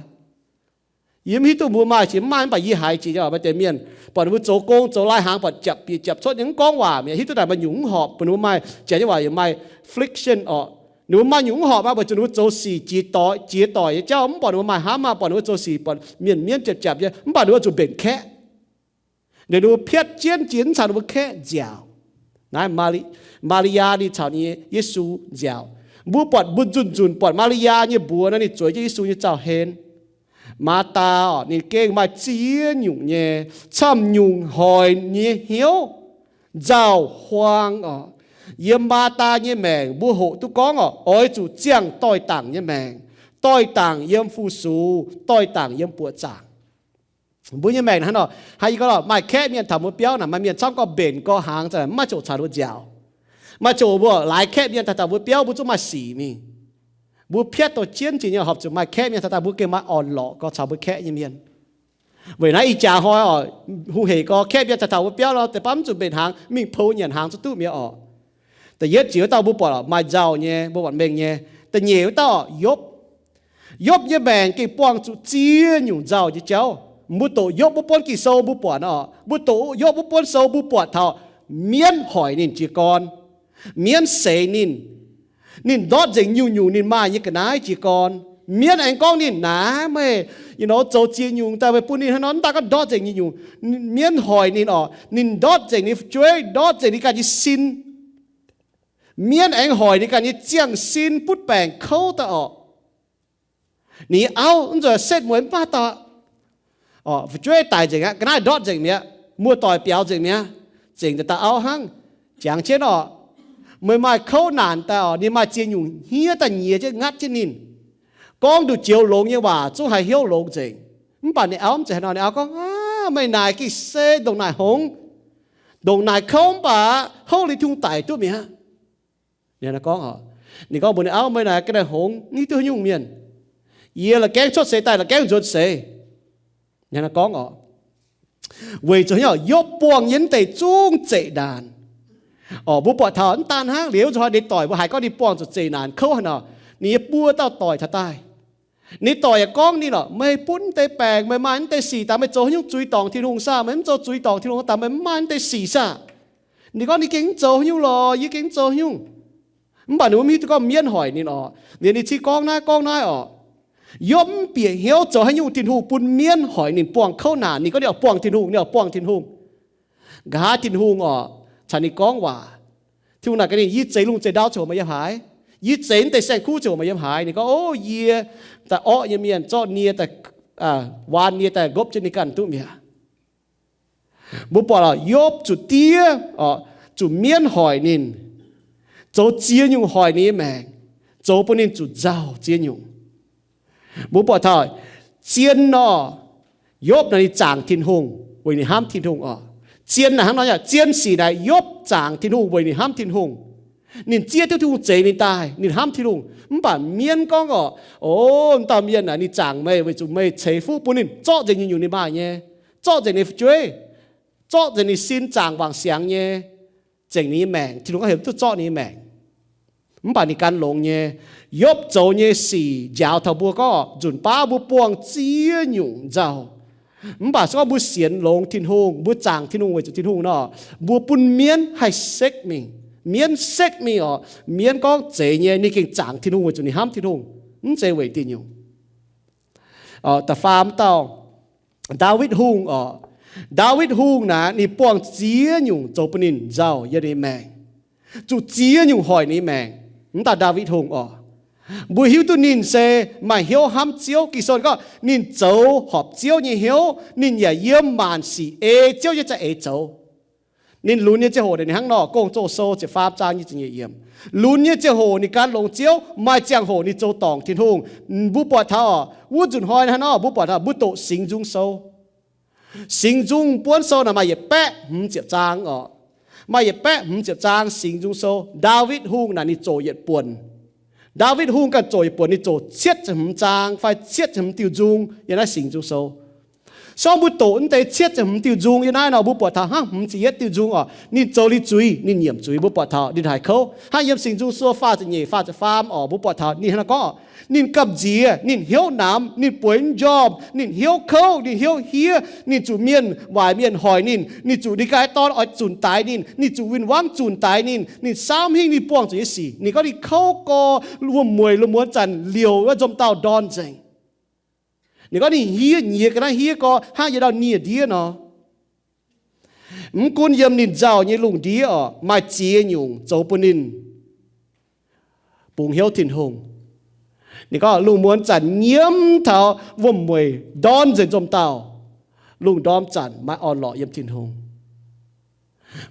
Yie mv hiuv duqv mbuo maaih jiex mv maaih, mv baac yie haiz jiex nyei orqc, maaih deix mienh buatc ninh mbuo zoux gong zoux lai-hnaangx buatc japc bieqc japc cuotv nyei mv gorngv waac mi'aqv, hiuv duqv naaic maaih nyungc mv horpc, buatc ninh mbuo maaih jaax nyei waac yaac maaih friction orqc. Ninh mbuo maaih nyungc mv horpc aqv, weic zuqc ninh mbuo zoux sic jiex doic, jiex doic nyei jauv mv buatc ninh mbuo maaih hnamv aqv, buatc ninh mbuo zoux sic buatc mienh mienv japc japc nyei, mv baac ninh mbuo zuqc mbenc kaeqv. Ninh mbuo piatv jienv jiex mv caux ninh mbuo kaeqv nziaauc. Naaiv Maa^li^yaa ninh caux ninh Yesu nziaauc. Mbuo buatc mbuo nzunc nzunc buatc Maa^li^yaa nyei mbuox nor, ninh zueiz jienv Yesu nyei zaux-hlen. Maathaa orqc, ninh gengh maaih ziex nyungc nyei, camv nyungc hoic ninh nyei hnyouv nzauh huaang orqc. Yiem Maathaa nyei maengc mbuo hoqc duqv gorngv orqc, oix zuqc ziangh doix-dangc nyei maengc, doix-dangc yiem fu-sux, doix-dangc yiem buoqc zaangc. Mbuo nyei maengc hnangv nor, haaix gorngv maaih kaeqv mienh taux mbuo biauv naaic, maaih mienh camv gorngv mbenc gorx hnaangx, mv maaih ziouc caux ninh mbuo nziaauc. Maaih ziouc mbuo laaix kaeqv mienh daaih taux mbuo biauv, mbuo zungv maaih sic mingh. Mbuo piatv douz jienv jiex nyei horpc zuqc maaih kaeqv mienh taux daaih mbuo gengh maaih orn-lorqc gorx caux mbuo kaeqv nyei mienh. Weic naaiv ih jaax hnoi orqc, hungh hec gorx kaeqv mienh daaih taux mbuo biauv nor, deix baav mv zuqc mbenc hnaangx, mingh pou nyanc hnaangx zuqc duqv mi'aqv orqc. Da'yietv jiex wuov dauh mbuo buatc orqc, maaih nzauh nyei, mbuo buatc mengh nyei. Da'nyeic wuov dauh orqc, Yopv. Yopv nyei maengc gengh buangh zuqc ziex nyungc nzauh nyei jauv. Mbuo doqc Yopv wuov buonv Ging-Sou mbuo buatc orqc, mbuo doqc Yopv wuov buonv sou mbuo buatc taux mienv hoic ninh jiez gorn, mienv seix ninh. Ninh ndortv nzengc nyungc-nyungc ninh maaih nyei ga'naaiv jiez gorn. Mienv aengx gorngv ninh, naaiv meih, you know, zoux ziex nyungc daaih meih bun ninh hnangv nor, mv daaih gorngv ndortv nzengc nyungc-nyungc. Mienv hoic ninh orqc, ninh ndortv nzengc ninh fu'jueiv, ndortv nzengc ninh ganh nyei sin. Mienv aengx hoic ninh ganh nyei ziangh sin butv baengc kouv daaih orqc. Ninh nyei auv mv nzuonx setv mueiz mv maaih dauh. Orqc, fu'jueiv daic nzengc aqv, ga'naaiv ndortv nzengc mi'aqv, muoz-doic biaux nzengc mi'aqv, zengc daaih dauh auv hnangv. Jangx jienv orqc, meih maaih kouv naanc daaih orqc, ninh maaih ziex nyungc hniev daaih nyiex jienv ngatv jienv ninh. Gorngv nduqc joux longx nyei waac zungv haih hnyouv longx nzengc. Mv baac ninh auv mv zeiz haaix nor, ninh auv gorngv, Aav, meih naaic gengh se ndongc naaic hngongx, ndongc naaic kouv mv baac houv liuz tungh daic duqv mi'aqv. Ninh gorngv, ninh gorngv mbuox ninh auv, Meih naaic ga'naaiv hngongx, mv hiuv duqv haaix nyungc mienh. Yie la'gaengh cuotv seix daaih la'gaengh nzuonx seix. Ninh gorngv orqc, weic zuqc haaix nyungc, Yopv buangh nyei deix zungv zeqc naanc. Orqc, mbuo buatc taux mv daan hnangv, liuz zuqc hnoi ninh doic mbuo haiz gorngv ninh buangh zuqc zeqc naanc kouv haaix nor, ninh nyei buo dauh doic taux daaih. Ninh doic yaac gorngv ninh lorqc, meih bun deix baengc, meih maaih deix sic, daaih meih zoux haaix nyungc zuiz dorngc Tin-Hungh saah? Meih mv zoux zuiz dorngc Tin-Hungh, daaih meih mv maaih deix sic saah? Ninh gorngv ninh gengh mv zoux haaix nyungc lorqc, yie gengh mv zoux haaix nyungc. Mv baac ninh mv hiuv duqv gorngv mienv hoic ninh orqc. Liuz ninh cingx gorngv naaiv gorngv naaiv orqc, Yopv mv bieqc hnyouv zoux haaix nyungc Tin-Hungh bun mienv hoic ninh buangh kouv naanc. Ninh gorngv ninh oix buangh Tin-Hungh, ninh oix buangh Tin-Hungh. Nqa'haav Tin-Hungh orqc caux ninh gorngv waac. Tin-Hungh naaic gaax ninh, yie zeix lungh zeix ndau ziouc hoc meih yiem haaix? Yie zeix naaiv deix saeng-kuv ziouc hoc meih yiem haaix? Ninh gorngv, o, yie daaih orqv nyei mienh, zorqv nie daaih, waan nie daaih nqopv jienv ninh ganh duqv mi'aqv. Mbuo buatc lorqc, Yopv zuqc diev, zuqc mienv hoic ninh, zoux ziex nyungc hoic ninh nyei maengc, zoux bun ninh zuqc nzauh ziex nyungc. Mbuo buatc taux zien nor, Yopv naaic ninh zaangc Tin-Hungh weic ninh hnamv Tin-Hungh orqc. Zien naaic hnangv nor, zien sic naaic Yopv zaangc Tin-Hungh weic ninh hnamv Tin-Hungh. Ninh zieqv duqv Tin-Hungh zeix ninh daaih, ninh hnamv Tin-Hungh. Mv baac mienv gorngv orqc, o, wuov dauh mienh naaic ninh zaangc meih weic zuqc meih ceix fuqv bun ninh zorqv nzengc nyungc-nyungc ninh maaih nyei, zorqv nzengc ninh fu'jueiv, zorqv nzengc ninh sin zaangc wangc siangx nyei, zengc ninh nyei maengc. Tin-Hungh gorngv heuc mv duqv zorqv ninh nyei maengc. Mv baac ninh gan longx nyei. Yopv zoux nyei sic njaaux taux mbuo gorngv nzunc baav mbuo buangh ziex nyungc nzauh. Mv baac se gorngv mbuo sienx longx Tin-Hungh, mbuo zaangc Tin-Hungh weic zuqc Tin-Hungh nor, mbuo bun mienv haih sekv mingh. Mienv sekv mingh orqc, mienv gorngv zeiz nyei, ninh gengh zaangc Tin-Hungh weic zuqc ninh hnamv Tin-Hungh, mv zeiz weic diuh nyungc. Da'faam dauh, Ndaawitv Hungh orqc. Ndaawitv Hungh naaic ninh buangh ziex nyungc zoux bun ninh nzauh yiem ninh maengc, zuqc ziex nyungc hoic ninh maengc. Mv dauh Ndaawitv Hungh orqc, mbuo hiuv duqv ninh se maaih hnyouv hnamv Ziouv. Ging-Sou gorngv ninh zoux horpc Ziouv nyei hnyouv, ninh yaac yiem maanc sic ei Ziouv nyei za'eix zoux. Ninh lunx nyei ziangh hoc ninh hnangv nor, Gong-Zoh Sou ziepc faam zaang nyic ziepc nyeic yiemc. Lunx nyei ziangh hoc ninh gan longx Ziouv, maaih ziangh hoc ninh zoux dorngc Tin-Hungh. Mbuo buatc taux orqc, wuov nzunc hnoi hnangv nor mbuo buatc taux mbuo doqc Singx Nzung Sou. Singx Nzung Buonv Sou naaic maaih yietc baeqv hmz ziepc zaang orqc. Maaih yietc baeqv hmz ziepc zaang Singx Nzung Sou. Ndaawitv Hungh naaic ninh zoqc yietc buonc. Ndaawitv Hungh ganh zoqc yietc buonc, ninh zoqc cietv ziepc hmz zaang fai cietv ziepc hmz diuh nzung yiem naaiv Singx Nzung Sou. Sorng mbuo doqc naaiv deix cietv ziepc hmz diuh nzung yiem naaiv nor, mbuo buatc taux hnangv hmz ziepc yietv diuh nzung orqc, ninh zoux liuz zuiz, ninh nyiemc zuiz. Mbuo buatc taux ninh haiz kouv hnangv yiem Singx Nzung Sou faah ziepc nyeic, faah ziepc faam orqc, mbuo buatc taux ninh hnangv nor gorngv, ninh gamh nziex, ninh hnyouv namx, ninh bueix mv njormh, ninh hnyouv kouv, ninh hnyouv hiev, ninh zuqc mienh waaic mienh hoic ninh, ninh zuqc ninh ganh dorn oix zunc daix ninh, ninh zuqc win-wangv zunc daix ninh, ninh saamv hingv ninh buangh zuqc nyei sic. Ninh gorngv ninh kouv gorx, wuom-mueic lungh muonz zanc liouc wuov nzomh dauh ndorn nzengc. Ninh gorngv ninh hiev nyiex ga'naaiv hiev gorx hnangv yietc dauh nie-ndiev nor. Mv gunv yiem ninh nzauh nyei lungh ndiev orqc, maaih ziex nyungc zoux bun ninh bungx hnyouv Tin-Hungh. Ninh gorngv lungh muonz zanc nyiemv taux wuom-mueic ndorn nzengc nzomh dauh, lungh ndorm zanc maaih orn-lorqc yiem Tin-Hungh.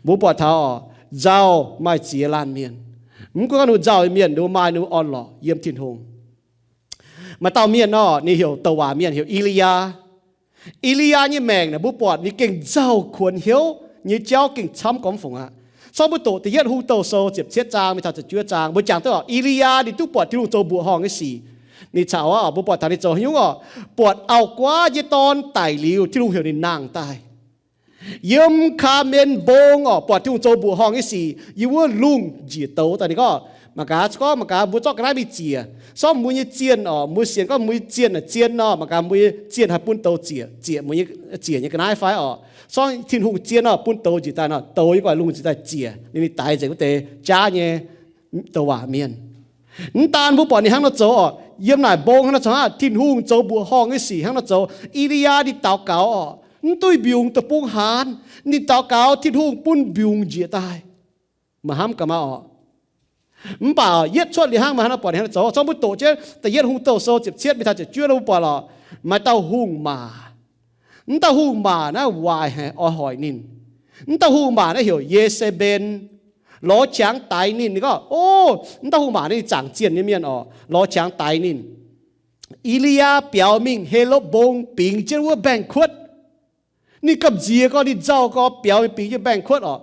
Mbuo buatc taux orqc, nzauh maaih ziex laanh mienh. Mv gunv gorngv ninh nzauh mienh, ninh maaih ninh orn-lorqc yiem Tin-Hungh. Maaih dauh mienh orqc, ninh heuc douc waac mienh heuc E^li^yaa. E^li^yaa nyei maengc naaic mbuo buatc ninh gengh nzauh kuonx hnyouv nyei jauv gengh camv gormx fungc aqv. Sorng mbuo doqc Da'yietv Hungh Douh Sou ziepc cietv zaang mingh taux ziepc juov zaang, mbuo jangx duqv orqc, E^li^yaa ninh duqv buatc Tin-Hungh zoux mbuoqc horngh nyei sic. Ninh caux orqc, mbuo buatc taux ninh zoux haaix nyungc orqc, buatc auv-guaav nyei dorn daic liuz, Tin-Hungh heuc ninh nangh daaih yiem Kaa^men Mbong orqc, buatc Tin-Hungh zoux mbuoqc horngh nyei sic yiem wuov lungh njiec douz daaih. Ninh gorngv, mangc gaax, gorngv mangc gaax mbuo zorqv ga'naaiv mingh ziec. Sorng mbuo nyei zienh orqc, mbuo sienx gorngv mbuo nyei zienh naaic zien nor, mangc gaax mbuo nyei zienh haih bun douz ziec, ziec mbuo nyei, ziec nyei ga'naaiv fai orqc. Sorng Tin-Hungh zien nor, bun douz njiec daaih nor, douz yiem gu'nguaaic lungh njiec daaih ziec, ninh, ninh daix nzengc wuov deix jaav nyei douc waac mienh. Mv daan mbuo buatc ninh hnangv nor zoux orqc, yiem naaic mbong hnangv nor zoux hnangv, Tin-Hungh zoux mbuoqc horngh nyei sic hnangv nor zoux. E^li^yaa ninh daux gaux orqc, mv duih mbiungc deic-bung haanz. Ninh daux gaux, Tin-Hungh bun mbiungc njiec daaih. Meih hnamv gaax maah orqc. Mv baac yietv cuotv liuz hnangv meih hnangv nor buatc ninh hnangv nor zoux. Zorng mbuo doqc jienv Da'yietv Hungh Douh Sou ziepc cietv mingh taux ziepc juov, mbuo buatc lorqc, maaih dauh hungh maac. Mv dauh hungh maac naaiv waaic haic, oix hoic ninh. Mv dauh hungh maac naaiv heuc Ye^se^mben, lorz qangx daix ninh. Ninh gorngv, o, mv dauh hungh maac naaiv ninh zaangc zienh nyei mienh orqc, lorz qangx daix ninh. E^li^yaa biaux mingh Helotv Mbong bingx jienv wuov mbaengx-kuotv. Ninh gamh nziex gorx, ninh nzauh gorx, biaux mingh bingx jienv mbaengx-kuotv orqc.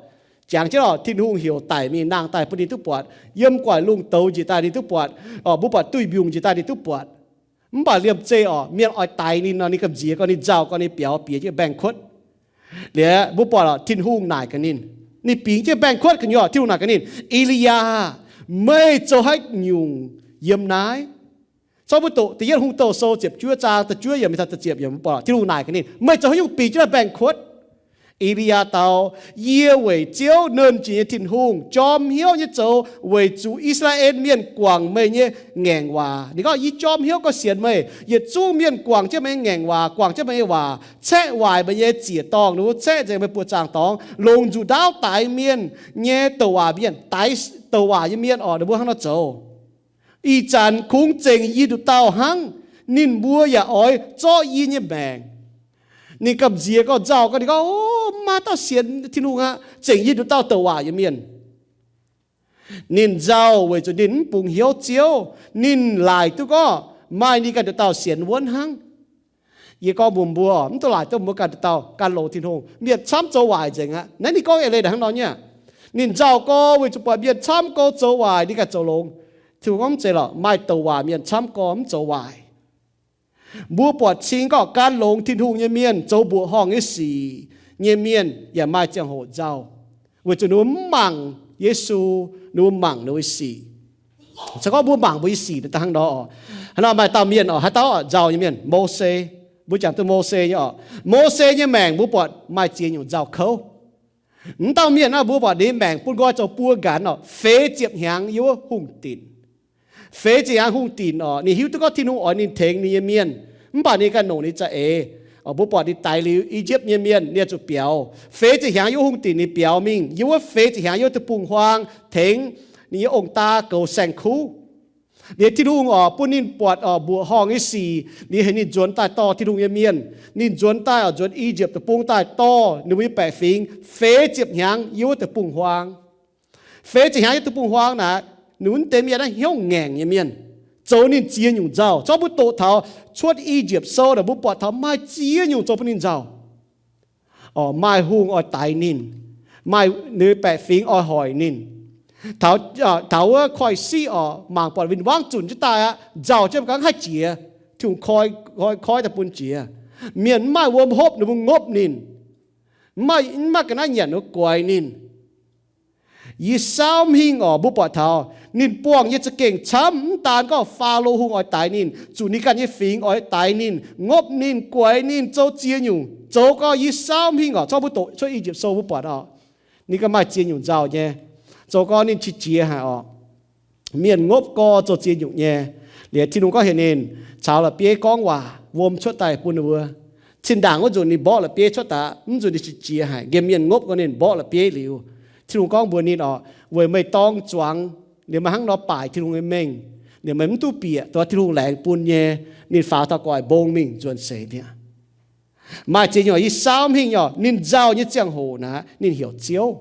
Jangx jienv orqc, Tin-Hungh heuc daic mingh nangh daaih bun ninh duqv buatc. Yiem gu'nguaaic lungh douz njiec daaih ninh duqv buatc. Orqc, mbuo buatc duih mbiungc njiec daaih ninh duqv buatc. Mv baac liemh zeih orqc, mienh oix daix ninh nor, ninh gamh nziex gorx, ninh nzauh gorx, ninh biaux bieqc jienv mbaengx-kuotv. Liuz mbuo buatc orqc, Tin-Hungh naaic gaax ninh, ninh bingx jienv mbaengx-kuotv gu'nyuoz, Tin-Hungh naaic gaax ninh, E^li^yaa, meih zoux haaix nyungc yiem naaiv? Zorqv mbuo doqc Da'yietv Hungh Douh Sou ziepc juov zaang da'juov yiemc mingh taux da'ziepc yiemc, mbuo buatc Tin-Hungh naaic gaax ninh, meih zoux haaix nyungc bingx jienv naaiv baengh kuotv? E^li^yaa dau, Yie weic Ziouv, nernh jiex nyei Tin-Hungh, jorm hnyouv nyei zoux weic zuqc I^saa^laa^en Mienh guangc meih nyei ngaengc waac. Ninh gorngv, Yie jorm hnyouv gorngv sienx meih. Yietc zungv mienh guangc jienv meih nyei ngaengc waac, guangc jienv meih nyei waac, caeqv waaic meih nyei ziec-dorngh, ninh mbuo caeqv nzengc meih buoqc zaangc dorngx, longc nzuqc ndaauv daix mienh nyei douc waac mienh, daix douc waac nyei mienh oc, ninh mbuo hnangv nor zoux. Ih zanc kungx zengc yie nduqc dauh hnangv. Ninh mbuo yaac oix zorqv yie nyei maengc. Ninh gamh nziex gorngv, nzauh gorngv, ninh gorngv, O, mv maaih dauh sienx Tin-Hungh aqv. Zengc yie nduqc dauh douc waac nyei mienh. Ninh nzauh weic zuqc ninh mv bungx hnyouv Ziouv. Ninh laaic duqv gorngv maaih ninh ganh nduqc dauh sienx wuonv hnangv. Yie gorngv mbuox mbuo, mv dungx laaic duqv mbuo ganh nduqc dauh gan longx Tin-Hungh. Mienh camv zoux waaic nzengc aqv. Naaiv ninh gorngv eix leiz naaic hnangv nor nyei. Ninh nzauh gorx weic zuqc buatc mienh camv gorx zoux waaic, ninh ganh zoux longx. Tin-Hungh gorngv, Mv zeiz lorqc, maaih douc waac mienh camv gorx mv zoux waaic. Mbuo buatc cing gorngv gan longx Tin-Hungh nyei mienh, zoux mbuoqc horngh nyei sic nyei mienh yaac maaih ziangh hoc nzauh, weic zuqc ninh mbuo mv mangc Yesu, ninh mbuo mangc ninh nyei sic. Se gorngv mbuo mangc mbuo nyei sic daaih hnangv nor oc. Hnangv nor maaih dauh mienh oc, haaix dauh oc, nzauh nyei mienh, Mose. Mbuo jangx duqv Mose nyei oc. Mose nyei maengc mbuo buatc maaih ziex nyungc nzauh kouv. Mv dauh mienh naaiv mbuo buatc ninh maengc bun nqoi zoux buo nqanx oc, feix ziepc hnyangx yiem wuov hungh dinc. Feix ziepc hnyangx hungh dinc oc, ninh hiuv duqv gorngv Tin-Hungh oix ninh tengx ninh nyei mienh, mv baac ninh ganh longc ninh za'eix. Mbuo buatc ninh daix liuz I^yipv nyei mienh, ninh zuqc biaux. Feix ziepc hnyangx yiem wuov hungh dinc ninh biaux mingh, yiem wuov feix ziepc hnyangx yiem wuov deic-bung-huaang tengx ninh nyei ong-daa goux saeng-kuv. Liuz Tin-Hungh oc bun ninh buatc oc mbuoqc horngh nyei sic, liuz heuc ninh nzuonx daaih dorh Tin-Hungh nyei mienh. Ninh nzuonx daaih oc, nzuonx I^yipv Deic-Bung daaih dorh ninh mbuo nyei baeqc fingx feix ziepc hnyangx yiem wuov deic-bung-huaang. Feix ziepc hnyangx yiem deic-bung-huaang naaic, ninh mbuo wuov deix mienh naaiv hnyouv ngaengc nyei mienh, zoux ninh ziex nyungc nzauh. Zorqv mbuo doqc taux Cuotv I^yipv Sou naaic mbuo buatc taux maaih ziex nyungc zoux bun ninh nzauh. Oc, maaih hungh oix daix ninh, maaih ninh baeqc fingx oix hoic ninh. Taux, taux wuov koiv-siqv oc, mangc buatc win-wangv zunc jienv daaih aqv, nzauh jienv ga'naaiv haih jiex, Tin-Hungh koi, koi, koi daaih bun jiex. Mienh mv maaih wuom hopv ninh mbuo ngopv ninh, mv maaih, mv maaih ga'naaiv nyanc ninh mbuo guaix ninh. Yie saauv mingh oc, mbuo buatc taux ninh buangh nyei za'gengh camv, mv daan gorngv Faalo Hungh oix daix ninh, zuqc ninh ganh nyei fingx oix daix ninh, ngopv ninh, guaix ninh, zoux ziex nyungc. Zoux gau yie saauv mingh oc, zorqv mbuo doqc Cuotv I^yipv Sou mbuo buatc oc, ninh ganh maaih ziex nyungc nzauh nyei. Zoux gau ninh qiex jiez haic oc. Mienh ngopv gau zoux ziex nyungc nyei. Liuz Tin-Hungh gorngv heuc ninh caux la'bieiv gorngv waac, wuom cuotv daaih bun ninh mbuo. Zinh ndaangc wuov nzunc ninh mborqv la'bieiv cuotv daaih, mv nzunc ninh qiex jiez haic, nqemh mienh ngopv gau ninh mborqv la'bieiv liuz, Tin-Hungh gorngv mbuox ninh oc, weic meih dorng zuangx, liuz meih hnangv nor baaic Tin-Hungh nyei mengh, liuz meih mv duqv bieqc dongh Tin-Hungh laengz bun nyei. Ninh faaux taux gu'nguaaic mbong mingh nzuonx seix mi'aqv. Maaih ziex nyungc yie saauv mingh oc, ninh nzauh nyei ziangh hoc naaic ninh heuc Ziouv.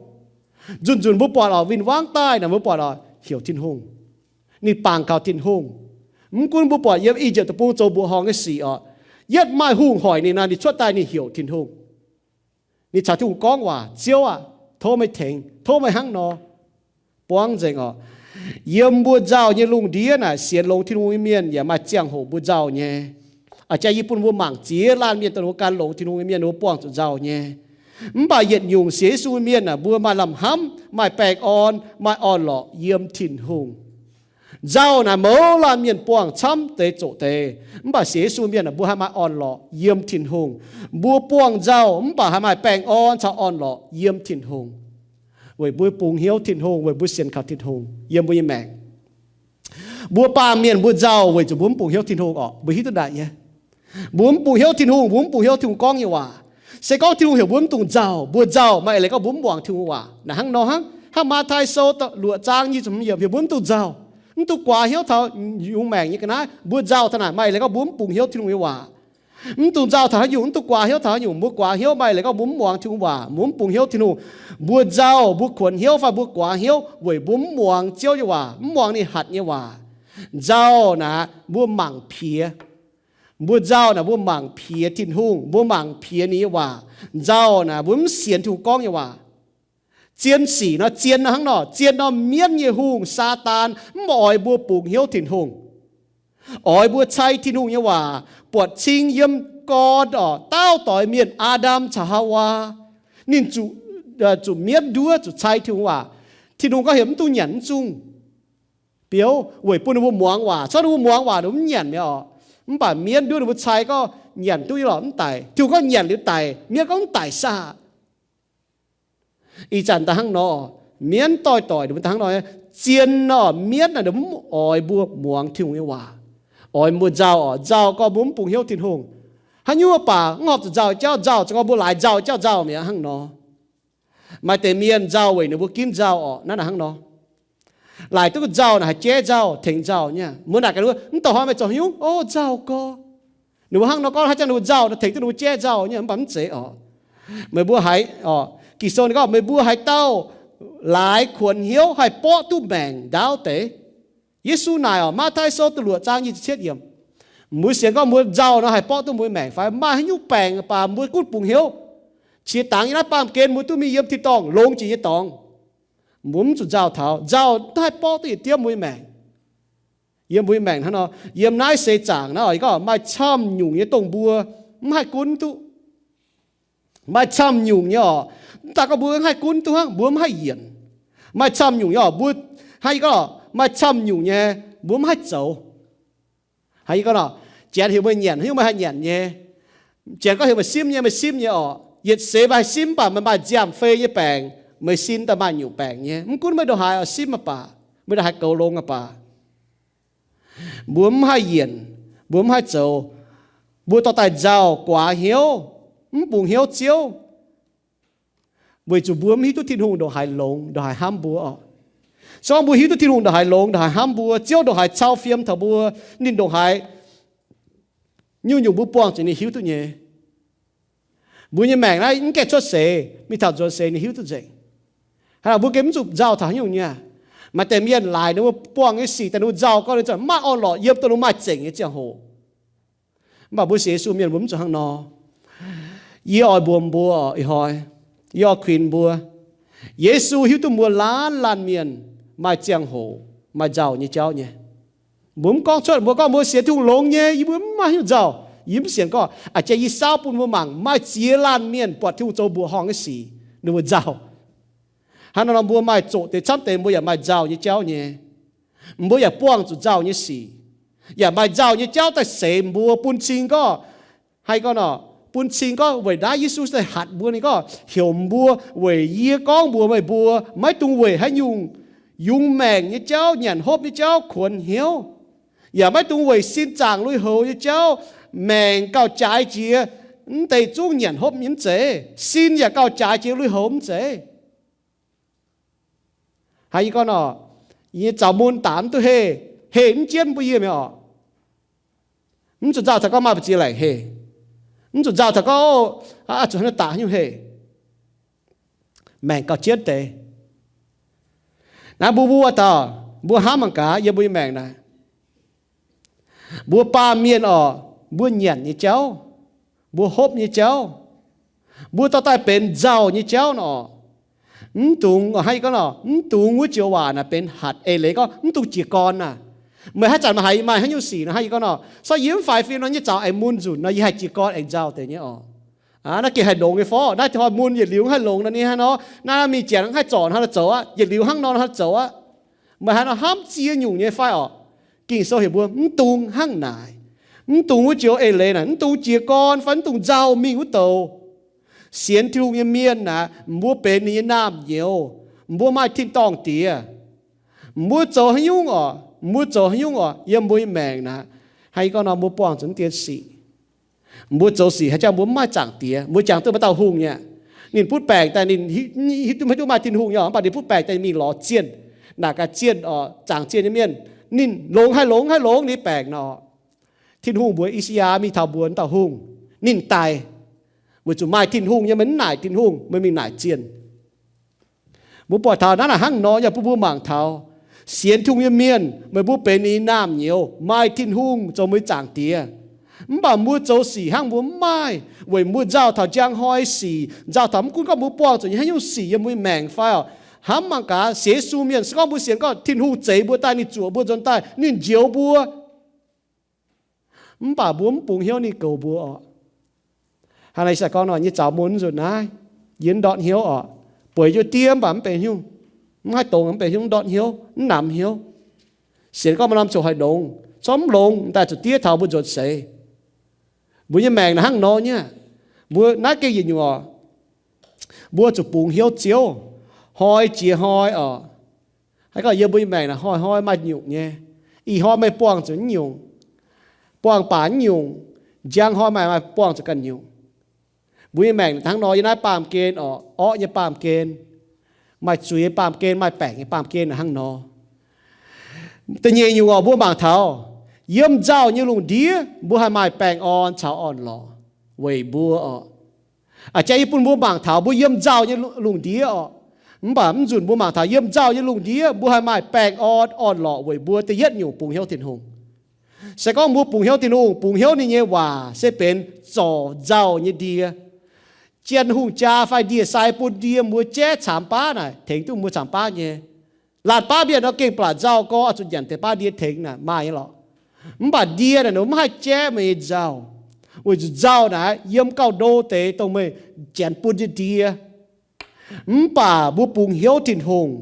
Nzunc nzunc mbuo buatc oc, win-wangv daaih naaic mbuo buatc oc, heuc Tin-Hungh. Ninh bangc kaux Tin-Hungh. Mv gunv mbuo buatc yiem I^yipv Deic-Bung zoux mbuoqc horngh nyei sic oc, yietv maaih hungh hoic ninh naaic, ninh cuotv daaih ninh heuc Tin-Hungh. Ninh caux Tin-Hungh gorngv waac, Ziouv aah, tov meih tengx, tov meih hnangv nor. Buangv nzengc oc. Yiem mbuo nzauh nyei lungh ndiev naaic sienx longx Tin-Hungh nyei mienh yaac maaih ziangh hoc mbuo nzauh nyei. A'jang yie bun mbuo mangc ziex laanh mienh dongh ninh mbuo gan longx Tin-Hungh nyei mienh ninh mbuo buangh zuqc nzauh nyei. Mv baac yietc nyungc sienx Yesu mienh aah, mbuo maaih lamh hnamv, maaih baengh orn, maaih orn-lorqc yiem Tin-Hungh. Nzauh naaic mouz laanh mienh buangh camv deix zoqc deix. Mv baac sienx Yesu mienh aah, mbuo haih maaih orn-lorqc yiem Tin-Hungh. Mbuo buangh nzauh mv baac haih maaih baengh orn caux orn-lorqc yiem Tin-Hungh. Weic mbuo bungx hnyouv Tin-Hungh, weic mbuo sienx kaux Tin-Hungh yiem mbuo nyei maengc. Mbuo baamh mienh mbuo nzauh weic zuqc mbuo mv bungx hnyouv Tin-Hungh orqc. Mbuo hiuv duqv naaic nyei. Mbuo mv bungx hnyouv Tin-Hungh, mbuo mv bungx hnyouv Tin-Hungh gorngv nyei waac. Se gorngv Tin-Hungh heuc mbuo mv dungx nzauh, mbuo nzauh maaih eix leiz gorngv mbuo mv muangx Tin-Hungh waac. Naaic hnangv nor hnangv, hnangv Matv^taai Sou luoqc zaang nyic ziepc hmz yiemc heuc mbuo mv dungx nzauh, mv dungx guaax hnyouv taux yungz maengc nyei ga'naaiv. Mbuo nzauh taux naaic maaih eix leiz gorngv mbuo mv bungx hnyouv Tin-Hungh nyei waac. Mv dungx nzauh taux haaix nyungc, mv dungx guaax hnyouv taux haaix nyungc, mbuo guaax hnyouv maaih eix leiz gorngv mbuo mv muangx Tin-Hungh waac, mbuo mv bungx hnyouv Tin-Hungh. Mbuo nzauh, mbuo kuonx hnyouv fai mbuo guaax hnyouv weic mbuo mv muangx Ziouv nyei waac, mv muangx ninh hatc nyei waac. Nzauh naaic mbuo mangc piex. Mbuo nzauh naaic mbuo mangc piex Tin-Hungh, mbuo mangc piex ninh nyei waac. Nzauh naaic mbuo mv sienx Tin-Hungh gorngv nyei waac. Zien sic nor, zien nor hnangv nor, zien norm mienv nyei hungh, Saadaan, mv oix mbuo bungx hnyouv Tin-Hungh. Oix mbuo cai Tin-Hungh nyei waac. Buatc cing yiem gorn oc, daauh doix mienh, Aa^ndam caux Haawaa, ninh zuqc, zuqc mienv nduov, zuqc cai Tin-Hungh waac. Tin-Hungh gorngv heuc mv dungx nyanc mv zungh. biouv weic bun ninh mbuo muangx waac. Corc ninh mbuo muangx waac ninh mbuo mv nyanc mi'aqv oc. Mv baac mienv nduov ninh mbuo cai gorngv nyanc duqv nyei lorqc mv daic. Tin-Hungh gorngv nyanc liuz daic, mienv gorngv mv daic saah. Ih zanc daaih hnangv nor, mienv doix-doix ninh mbuo daaih hnangv nor, zien nor, mienv naaic ninh mbuo mv oix mbuo muangx Tin-Hungh nyei waac, oix mbuo nzauh oc. Nzauh gorngv mbuo mv bungx hnyouv Tin-Hungh. Haaix nyungc mv baac mv horpc zuqc nzauh jauv, nzauh za'gengh mbuo laaix nzauh jauv nzauh mi'aqv hnangv nor. Maaih deix mienh nzauh weic ninh mbuo ginv nzauh oc, naaiv naaic hnangv nor. Laaix duqv nzauh naaic haih jaiv nzauh, tengx nzauh nyei. Mbuo naaic gaax ninh mbuo, mv dauh hnoi meih zoux haaix nyungc? Ov, nzauh gorx. Ninh mbuo hnangv nor gorngv, haaix zanc ninh mbuo nzauh naaic tengx duqv ninh mbuo jaiv nzauh nyei, mv baac mv zeiz oc. Meih mbuo haiz oc, Ging-Sou ninh gorngv, meih mbuo haaix dauh laaix kuonx hnyouv haih borqv duqv maengc ndaauv deix? Yesu naaic oc, Matv^taai Sou da'luoqc zaang nyic ziepc cietv yiemc, mbuo sienx gorngv mbuo nzauh nor haih borqv duqv mbuo nyei maengc fai? Maaih haaix nyungc baengc baac mbuo gunv bungx hnyouv, qiex dangx nyei naaiv baamh gen mbuo duqv mingh yiem tin-dorngh longx jiex nyei dorngx. Mbuo mv zuqc nzauh taux. Nzauh mv haih borqv duqv yietc diemv mbuo nyei maengc. Yiem mbuo nyei maengc hnangv nor, yiem naaiv seix zaangc naaiv oc, yie gorngv maaih camv nyungc nyei dongh mbuo mv haih gunv duqv. Maaih camv nyungc nyei oc, mv daaih gorngv mbuo mv haih gunv duqv hnangv, mbuo mv haih yienc. Maaih camv nyungc nyei oc, mbuo hnangv yie gorngv, maaih camv nyungc nyei mbuo mv haih zoux. Hnangv yie gorngv nor, janx heuc meih nyanc, haaix nyungc meih haih nyanc nyei? Janx gorngv heuc meih simv nyei, meih simv nyei oc. Yietc seix meih haih simv, mv baac meih maaih nziaamv-fei nyei baengc, meih sin daaih maaih nyungc baengc nyei. Mv gunv meih ndongc haaix oix simv mv baac, meih ndongc haaix goux longx mv baac, mbuo mv haih yienc, mbuo mv haih zoux. Mbuo dorh daaih nzauh, guaax hnyouv, mv bungx hnyouv Ziouv, weic zuqc mbuo mv hiuv duqv Tin-Hungh ndongc haaix longx, ndongc haaix hnamv mbuo oc. Se gorngv mbuo hiuv duqv Tin-Hungh ndongc haaix longx, ndongc haaix hnamv mbuo, Ziouv ndongc haaix cau fiem taux mbuo, ninh ndongc haaix, nyungc-nyungc mbuo buangh zuqc ninh hiuv duqv nyei. Mbuo nyei maengc naaiv mv gaengh cuotv seix, mingh taux nzuonx seix ninh hiuv duqv nzengc. Hnangv naaic mbuo gengh mv zuqc nzauh taux haaix nyungc nyei. Maaih deix mienh laaix ninh mbuo buangh nyei sic daaih ninh mbuo nzauh gorngv ninh zungv maiv orn-lorqc yiem dongh ninh maaih zengc nyei ziangh hoc. Mv baac mbuo sienx Yesu mienh mbuo mv zuqc hnangv nor. Yie oix mbuox mbuo ih hnoi, yie oix kuinx mbuo, Yesu hiuv duqv mbuo laanh laanh mienh maaih ziangh hoc maaih nzauh nyei jauv nyei. Mbuo mv gorngv cuotv, mbuo gorngv mbuo sienx Tin-Hungh longx nyei, yie mbuo mv maaih haaix nyungc nzauh, yie mv sienx gorngv. A'jang yie saauv bun mbuo mangc, maaih ziex laanh mienh buatc Tin-Hungh zoux mbuoqc horngh nyei sic, ninh mbuo nzauh. Hnangv naaiv nor mbuo maaih zoqc deix camv deix mbuo yaac maaih nzauh nyei jauv nyei. Mbuo yaac buangh zuqc nzauh nyei sic, yaac maaih nzauh nyei jauv daaih seix mbuo, bun cing gorngv, haaix gorngv nor, bun cing gorngv weic naaiv Yesu daaih hatc mbuo, ninh gorngv heuc mbuo weic yie gorngv mbuox meih mbuo, maiv dungx weic haaix nyungc yungz maengc nyei jauv, nyanc hopv nyei jauv kuonx hnyouv, yaac maiv dungx weic sin zaangc lui-houx nyei jauv, maengc gauh jaaix jiex, mv deix zungv nyanc hopv nyei mv zeiz, sin yaac gauh jaaix jiex lui-houx mv zeiz. Haaix yie gorngv nor, yie nyei zaux mun daaih mv duqv heh, heh mv jienv mbuo yie mi'aqv oc. Mv zuqc nzauh taux gorngv maaih mbu'ziex laengc heh. Mv zuqc nzauh taux gorngv, ov, zuqc hnangv naaiv daaih nyungc heh. Maengc gauh jienv deix. Naaiv mbuo wuov dauh, mbuo hnamv mangc gaax yiem mbuo nyei maengc naaic, mbuo baamh mienh oc, mbuo nyanc nyei jauv, mbuo hopv nyei jauv, mbuo dorh daaih benx nzauh nyei jauv nor, mv dungx, hnangv yie gorngv nor, mv dungx wuov joux waac naaic benx hatc eix leiz gorngv mv dungx jiez gorn naaic. Meih haaix zanc meih haiz maaih haaix nyungc sic nor, hnangv yie gorngv nor, so yie mv faix fim nor, nyei zaux aengx mun nzunc nor, yie haih jiez gorn aengx nzauh deix nyei oc. Aa, naaiv gengh haih longx nyei fov. Naaiv hnoi mun yietc liuz mv haih longx nor, ninh hnangv nor, naaiv mingh janx mv haih zorc hnangv nor zoux aqv, yietc liuz hnangv nor hnangv zoux aqv. Meih haaix nor hnamv ziex nyungc nyei fai oc? Ging-Sou heuc mbuo mv dungx hnangv naaic. Mv dungx wuov joux eix leiz naaic, mv dungx jiez gorn fai mv dungx nzauh mingh wuov douz. Sienx Tin-Hungh nyei mienh naaic, mbuo benx ninh nyei naamh nyouz, mbuo maaih tin-dorngh Diex. Mbuo zoux haaix nyungc oc, mbuo zoux haaix nyungc oc, yiem mbuo nyei maengc naaic, hnangv yie gorngv nor, mbuo buangh zuqc dien sic. Mbuo zoux sic haaix jauv mbuo mv maaih Zaangc Diex, mbuo jangx duqv maaih dauh hungh nyei. Ninh butv baengc daaih, ninh hiuv duqv maiv duqv maaih Tin-Hungh nyei, mv baac ninh butv baengc daaih mingh lorz zienh, naaic gaax zienh oc, zaangc zienh nyei mienh, ninh longx haih longx haih longx ninh baengc nor. Tin-Hungh mbuox I^saa^yaa mingh taux mbuox dauh hungh, ninh daic, weic zuqc maaih Tin-Hungh nyei, meih mv naaic Tin-Hungh, meih mingh naaic zienh. Mbuo buatc taux naaiv naaic hnangv nor, yaac bun mbuo mangc taux sienx Tin-Hungh nyei mienh, meih mbuo benx ninh naamh nyouz, maaih Tin-Hungh zoux mbuo nyei Zaangc Diex. Mv baac mbuo zoux sic hnangv mbuo mv maaih, weic mbuo nzauh taux njang hnoi sic, nzauh taux mv gunv gorngv mbuo buangh zuqc nyei haaix nyungc sic yiem mbuo nyei maengc fai oc. Hnamv mangc gaax, sienx Yesu mienh, se gorngv mbuo sienx gorngv Tin-Hungh zeix mbuo daaih, ninh zuoqc mbuo nzuonx daaih, ninh njoux mbuo, mv baac mbuo mv bungx hnyouv ninh goux mbuo oc. Hnangv naaic se gorngv nor, nyei zaux mun nzunc naaiv, yie mv ndortv hnyouv oc. Bueix jienv diev mv baac mv benx hnyouv, mv haih dongz mv benx hnyouv, mv ndortv hnyouv, mv namx hnyouv. Sienx gorngv maaih norm ziouc haih longx, corc mv longx daaih zuqc diev taux mbuo nzuonx seix. Mbuo nyei maengc naaic hnangv nor nyei aqv. Mbuo naaiv gengh yietc nyungc oc, mbuo zuqc bungx hnyouv Ziouv, hnoi jiex hnoi oc. Haiz gorngv yiem mbuo nyei maengc naaic hnoi-hnoi maaih nyungc nyei. Ih hnoi meih buangh zuqc naaiv nyungc, buangh baac naaiv nyungc, njang hnoi maaih, maaih buangh zuqc ganh nyungc. Mbuo nyei maengc hnangv nor, yiem naaiv baamh gen oc, orqv nyei baamh gen, maaih zuiz nyei baamh gen, maaih baengc nyei baamh gen hnangv nor. Da'nyeic nyungc oc, mbuo mangc taux yiem nzauh nyei lungh ndiev mbuo haih maaih baengh orn caux orn-lorqc weic mbuo oc. A'jang yie bun mbuo mangc taux mbuo yiem nzauh nyei lungh ndiev oc. Mv baac mv nzunc mbuo mangc taux yiem nzauh nyei lungh ndiev mbuo haih maaih baengh orn orn-lorqc weic mbuo. Da'yietv nyungc bungx hnyouv Tin-Hungh. Se gorngv mbuo bungx hnyouv Tin-Hungh, bungx hnyouv ninh nyei waac se benx zorc nzauh nyei ndie. Janx hungh jaa fai ndie-sai bun ndie mbuo jaiv camx baav naaic, tengx duqv mbuo camx baav nyei. Laanh baav mienh nor gengh blatc nzauh gorx oix zuqc nyanc deix baav ndie tengx naaic maaih nyei lorqc. Mv baac ndie naaic ninh mv haih jaiv meih nyei nzauh, weic zuqc nzauh naaic yiem gauh ndo deix dongh meih janx bun nyei ndie. Mv baac mbuo bungx hnyouv Tin-Hungh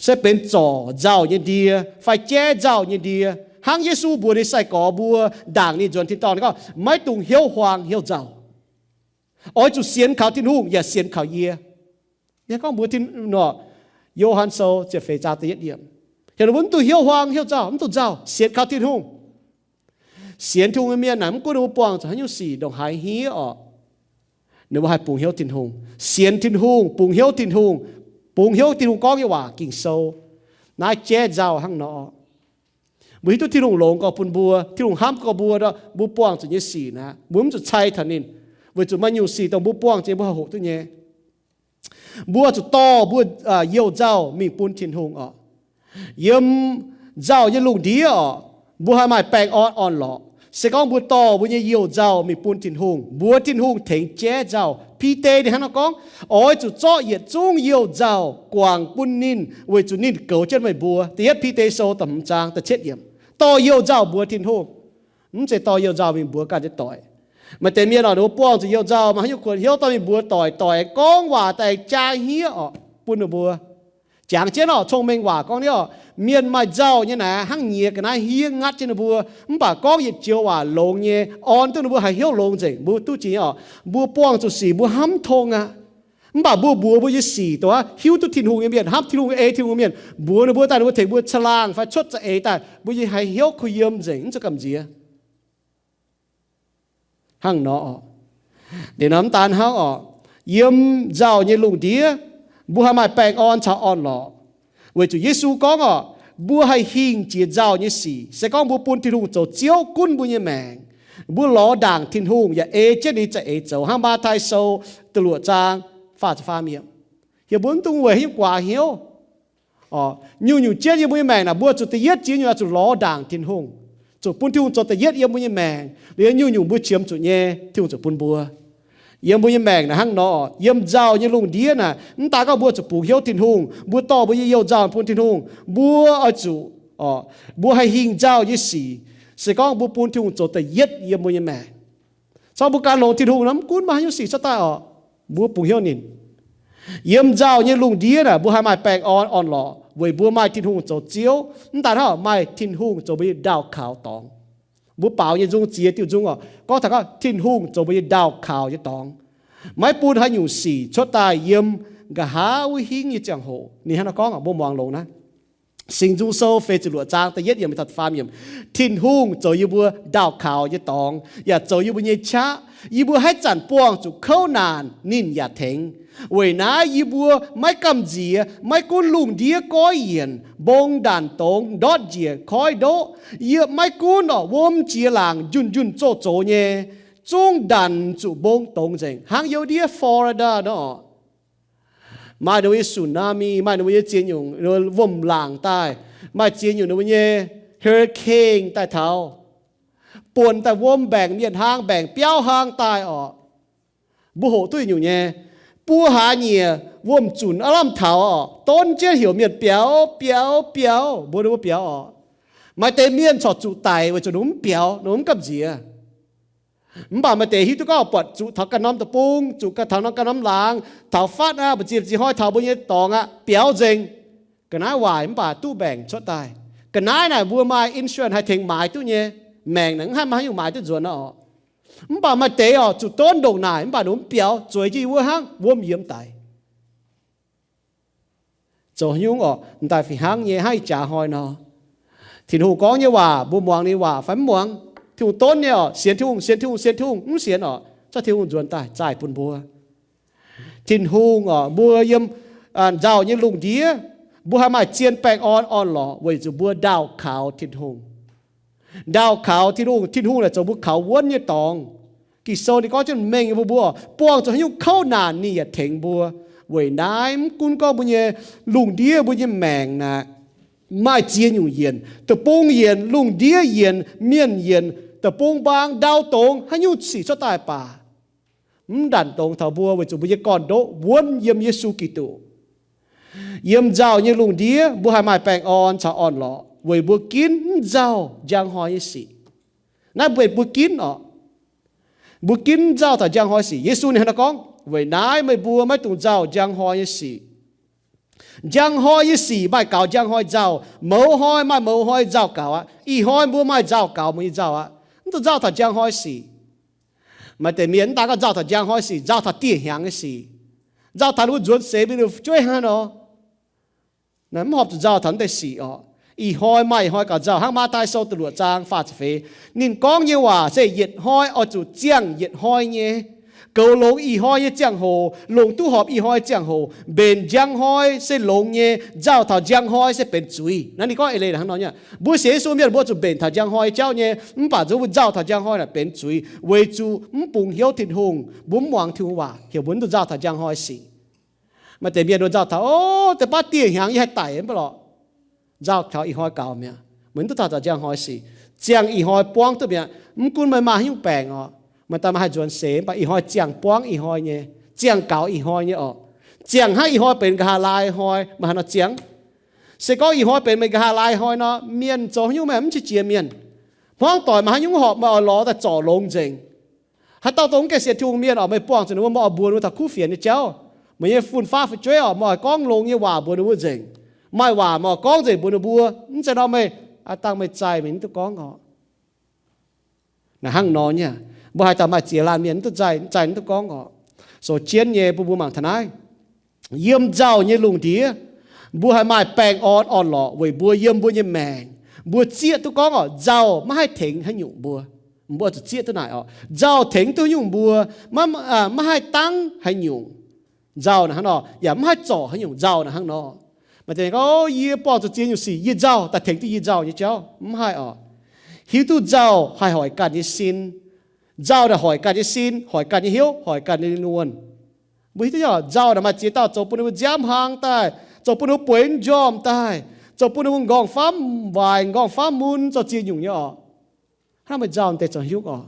se benx zorc nzauh nyei ndie fai jaiv nzauh nyei ndie. Hnangv Yesu mbuox ninh sai-gorx mbuo ndaangc ninh nzuonx tin-dorngh, ninh gorngv, maiv dungx hnyouv huaang hnyouv nzauh. Oix zuqc sienx kaux Tin-Hungh yaac sienx kaux yie. Yie gorngv mbuox nor, Yo^han Sou ziepc feix zaang da'yietv yiemc, heuc ninh mbuo mv dungx hnyouv huaang hnyouv nzauh, mv dungx nzauh, sienx kaux Tin-Hungh. Sienx Tin-Hungh nyei mienh naaic mv gunv ninh mbuo buangh zuqc haaix nyungc sic ndongc haaix hniev oc, ninh mbuo haih bungx hnyouv Tin-Hungh. Sienx Tin-Hungh, bungx hnyouv Tin-Hungh, bungx hnyouv Tin-Hungh gorngv nyei waac Ging-Sou, naaiv jaiv nzauh hnangv nor. Mbuo hiuv duqv Tin-Hungh longx gorx bun mbuo, Tin-Hungh hnamv gorx mbuo, mbuo buangh zuqc nyei sic naaic mbuo mv zuqc cai taux ninh, weic zuqc maaih nyungc sic dongh mbuo buangh zuqc nyei mbuo haih hoqc duqv nyei. Mbuo zuqc dorh mbuo youh nzauh mingh bun Tin-Hungh oc. Yiem nzauh nyei lungh ndiev oc, mbuo haih maaih baengh orn orn-lorqc se gorngv mbuo dorh mbuo nyei youh nzauh mingh bun Tin-Hungh, mbuox Tin-Hungh tengx jaiv nzauh. Bide ninh hnangv nor gorngv, oix zuqc zorqv yietc zungv youh nzauh guangc bun ninh, weic zuqc ninh goux jienv meih mbuo. Da'yietv Bide Sou da'hmz zaang da'cietv yiemc. Dorh youh nzauh mbuox Tin-Hungh, mv zeiz dorh youh nzauh mingh mbuox ganh nyei doic. Maaih deix mienh oc, ninh mbuo buangh zuqc youh nzauh maaih haaix nyungc kuonx hnyouv dorh mingh mbuox doic, doic aengx gorngv waac daaih aengx jaa hniev oc bun ninh mbuo. Jangx jienv oc, cong-mengh waac gorngv niv oc, mienh maaih nzauh nyei naaic hnangv nyiex ga'naaiv hniev ngatv jienv ninh mbuo. Mv baac gorngv yietc joux waac longx nyei, orn duqv ninh mbuo haiz hnyouv longx nzengc. Mbuo duqv jiex nyei oc, mbuo buangh zuqc sic mbuo hnamv tong aqv. Mv baac mbuo mbuox mbuo nyei sic dongh hiuv duqv Tin-Hungh nyei mienh, hnamv Tin-Hungh, ei Tin-Hungh nyei mienh, mbuox ninh mbuo daaih ninh mbuo tengx mbuo caangh laangh fai cuotv za'eix daaih, mbuo nyei haiz hnyouv kuh yiem nzengc, mv zuqc gamh nziex. Hnangv nor oc. Liuz nor mv daan hnangv oc, yiem nzauh nyei lungh ndiev mbuo haih maaih baengh orn caux orn-lorqc, weic zuqc Yesu gorngv oc, mbuo haih hingh jiex nzauh nyei sic se gorngv mbuo bun Tin-Hungh zoux Ziouv gunv mbuo nyei maengc. Mbuo lorz ndaangc Tin-Hungh yaac ei jienv ninh za'eix zoux hnangv Matv^taai Sou da'luoqc zaang faah ziepc faam yiemc. Hieh mbuo mv dungx weic haaix nyungc guaax hnyouv. Nyungc-nyungc jienv yiem mbuo nyei maengc naaic mbuo zuqc da'yietv jiex nyungc oix zuqc lorz ndaangc Tin-Hungh, zuqc bun Tin-Hungh zoux da'yietv yiem mbuo nyei maengc. Liuz nyungc-nyungc mbuo qiemx zuqc nyei Tin-Hungh zuqc bun mbuo. Yiem mbuo nyei maengc naaic hnangv nor, yiem nzauh nyei lungh ndiev naaic mv daan gorngv mbuo zuqc bungx hnyouv Tin-Hungh, mbuo dorh mbuo nyei youh nzauh bun Tin-Hungh, mbuo oix zuqc, mbuo haih hingh nzauh nyei sic se gorngv mbuo bun Tin-Hungh zoux da'yietv yiem mbuo nyei maengc. Corc mbuo gan longx Tin-Hungh nor mv gunv maaih haaix nyungc sic cuotv daaih oc, mbuo bungx hnyouv ninh. Yiem nzauh nyei lungh ndiev naaic mbuo haih maaih baengh orn orn-lorqc weic mbuo maaih Tin-Hungh zoux Ziouv. Mv daan hnangv, maaih Tin-Hungh zoux mbuo nyei ndaauh kaux dorngx. Mbuo baaux nyei nzung ziex diuh nzung oc, gorngv taux gorngv Tin-Hungh zoux mbuo nyei ndaauh kaux nyei dorngx, maiv bun haaix nyungc sic cuotv daaih yiem nqa'haav wuov hingv nyei ziangh hoc. Ninh hnangv naaiv gorngv oc, mbuo muangx longx naaiv. Singx Nzung Sou feix ziepc luoqc zaang da'yietv yiemc taux faam yiemc, Tin-Hungh zoux yie mbuo ndaauh kaux nyei dorngx yaac zoux yie mbuo nyei qaqv. Yie mbuo haaix zanc buangh zuqc kouv naanc ninh yaac tengx. Weic naaiv yie mbuo maiv gamh nziex, maiv gunv lungh ndiev goiv yienc, mbong ndanc dongz ndortv njiec koiv ndoqv, yie maiv gunv oc wuom jiex laangc njunh njunh zoh zox nyei, zungv ndanc zuqc mbong dongz nzengc hnangv youh ndiev Florida nor. Maaih ninh mbuo nyei tsunami, maaih ninh mbuo nyei ziex nyungc wuom-laangc daaih, maaih ziex nyungc ninh mbuo nyei hurricane daaih taux, buonc daaih wuom mbaengc mienh hlang, mbaengc biauv hlang daaih oc. Mbuo hoqc duqv nyungc nyei, buo hlaax nyieqc wuom-zunc aav lamh taux oc, donv jienv heuc mienh biaux, biaux, biaux, mbuox ninh mbuo biaux oc. Maaih deix mienh corc zuqc daic weic zuqc ninh mbuo mv biaux, ninh mbuo mv gamh nziex. Mv baac maaih deix hiuv duqv gorngv buatc zuqc taux ganh norm deic-bung, zuqc ganh taux norm ganh norm laangz, taux fatv aqv, mbu'ziex ziex hnoi taux mbuo nyei dorngx aqv, biaux nzengc. Ga'naaiv waaic mv baac duqv mbaengc cuotv daaih. Ga'naaiv naaic mbuo maaih insurance haih tengx maaiz duqv nyei. Maengc naaic mv haih maaih haaix nyungc maaiz duqv nzuonx aqv oc. Mv baac maaih deix oc, zuqc donv ndongc naaic, mv baac ninh mv biaux, zueiz jienv yie wuov hnangv, wuom yiem daic. Zoux haaix nyungc oc, m'daaih fih hnangv nyei hnangv ih jaax hnoi nor. Tin-Hungh gorngv nyei waac, mbuo muangx ninh waac fai mv muangx? Tin-Hungh donv nyei oc, sienx Tin-Hungh, sienx Tin-Hungh, sienx Tin-Hungh, mv sienx oc, cuotv Tin-Hungh nzuonx daaih zaaih bun mbuo. Tin-Hungh oc, mbuo yiem nzauh nyei lungh ndiev, mbuo haih maaih zien baengh orn orn-lorqc weic zuqc mbuo ndaauh kaux Tin-Hungh. Ndaauh kaux Tin-Hungh, Tin-Hungh naaic zoux mbuo kaux wuonv nyei dorngx. Ging-Sou ninh gorngv jienv mengh nyei bun mbuo, buangh zuqc haaix nyungc kouv naanc ninh yaac tengx mbuo. Weic naaiv mv gunv gorngv mbuo nyei lungh ndiev, mbuo nyei maengc naaic maaih ziex nyungc yienc, deic-bung yienc, lungh ndiev yienc, mienh yienc, deic-bung mbaang, ndau dongz, haaix nyungc sic cuotv daaih baac mv ndanc dongz taux mbuo weic zuqc mbuo nyei gorn-ndoqv wuonv yiem Yesu Giduc. Yiem nzauh nyei lungh ndiev mbuo haih maaih baengh orn caux orn-lorqc weic mbuo ginv mv nzauh njang hnoi nyei sic. Naaiv mbuo, mbuo ginv oc. Mbuo ginv mv nzauh taux njang hnoi sic. Yesu ninh hnangv naaiv gorngv, weic naaiv meih mbuo maiv dungx nzauh njang hnoi nyei sic. Njang hnoi nyei sic maaih gaux njang hnoi nzauh, mouz hnoi maaih mouz hnoi nzauh gaux aqv. Ih hnoi mbuo maaih nzauh gaux mbuo nyei nzauh aqv. Mv dungx nzauh taux njang hnoi sic. Maaih deix mienh mv daan gorngv nzauh taux njang hnoi sic, nzauh taux dieh hnyangx nyei sic, nzauh taux ninh mbuo nzuonx seix mingh ninh fu'jueiv hnangv nor. Naaiv mv horpc zuqc nzauh taux naaiv deix sic oc. Ih hnoi maaih ih hnoi gaux nzauh, hnangv Matv^taai Sou da'luoqc zaang faah ziepc feix. Ninh gorngv nyei waac se yietc hnoi oix zuqc ziangh yietc hnoi nyei. Goux longx ih hnoi nyei ziangh hoc, longc duqv horpc ih hnoi ziangh hoc. Mbenc njang hnoi se longx nyei, nzauh taux njang hnoi se benx zuiz. Naaiv ninh gorngv eix leiz hnangv nor nyei. Mbuo sienx Yesu mienh mbuo zuqc mbenc taux njang hnoi jauv nyei, mv baac nzunc mbuo nzauh taux njang hnoi naaic benx zuiz, weic zuqc mv bungx hnyouv Tin-Hungh, mbuo mv muangx Tin-Hungh waac, heuc mbuo mv dungx nzauh taux njang hnoi sic. Maaih deix mienh nzauh taux, o, deix baav dieh hnyangx yie haih daic mv baac lorqc. Nzauh taux ih hnoi gaux mi'aqv, meih mv duqv nzauh taux njang hnoi sic. Ziangh ih hnoi buangv duqv mi'aqv. Mv gunv meih maaih haaix nyungc baengc oc, maaih daaih meih haih nzuonx seix, mv baac ih hnoi ziangh buangv ih hnoi nyei, ziangh gaux ih hnoi nyei oc. Ziangh hnangv ih hnoi benx nqa'haav laai hnoi, meih haaix nor ziangh? Se gorngv ih hnoi benx meih nqa'haav laai hnoi nor, mienh zoux haaix nyungc meih mv qiex jiez mienh. Hmuangv doic maaih haaix nyungc horpc meih oix lorz daaih zorc longx nzengc. Haaix dauh dongh mv gaengh sienx Tin-Hungh mienh oc, meih buangh zuqc ninh mbuo, meih oix mbuox ninh mbuo taux kuv fienx nyei jauv. Meih nyei fun-faqv fu'jueiv oc, meih oix gorngv longx nyei waac mbuox ninh mbuo nzengc. Maaih waac meih oix gorngv nzengc mbuox ninh mbuo. Mv zeiz nor meih, aa, dangh meih zaih meih mv duqv gorngv oc. Naaiv hnangv nor nyei, mbuo haaix dauh maaih ziex laanh mienh mv duqv zaih, zaih mv duqv gorngv oc. Sou jienv nyei bun mbuo mangc taux naaiv. Yiem nzauh nyei lungh ndiev, mbuo haih maaih baengh orn orn-lorqc weic mbuo yiem mbuo nyei maengc. Mbuo zieqv duqv gorngv oc, nzauh maiv haih tengx haaix nyungc mbuo. Mbuo zuqc zieqv duqv naaic oc, nzauh tengx duqv haaix nyungc mbuo, maiv, maiv haih dangv haaix nyungc. Nzauh naaic hnangv nor, yaac mv haih zorc haaix nyungc nzauh naaic hnangv nor. Maaih deix gorngv, o, yie buangh zuqc ziex nyungc sic, yie nzauh daaih tengx duqv yie nzauh nyei jauv, mv haih oc. Hiuv duqv nzauh haih hoic ganh nyei sin. Nzauh naaic hoic ganh nyei sin, hoic ganh nyei hnyouv, hoic ganh nyei lingh wuonh. Mbuo hiuv duqv nyei oc, nzauh naaic maaih ziex dauh zoux bun ninh mbuo nziaamv hlang daaih, zoux bun ninh mbuo bueix njormh daaih, zoux bun ninh mbuo nqorngv famv waaic, nqorngv famv mun, zoux ziex nyungc nyei oc. Hnangv meih nzauh deix zoux hiuv oc.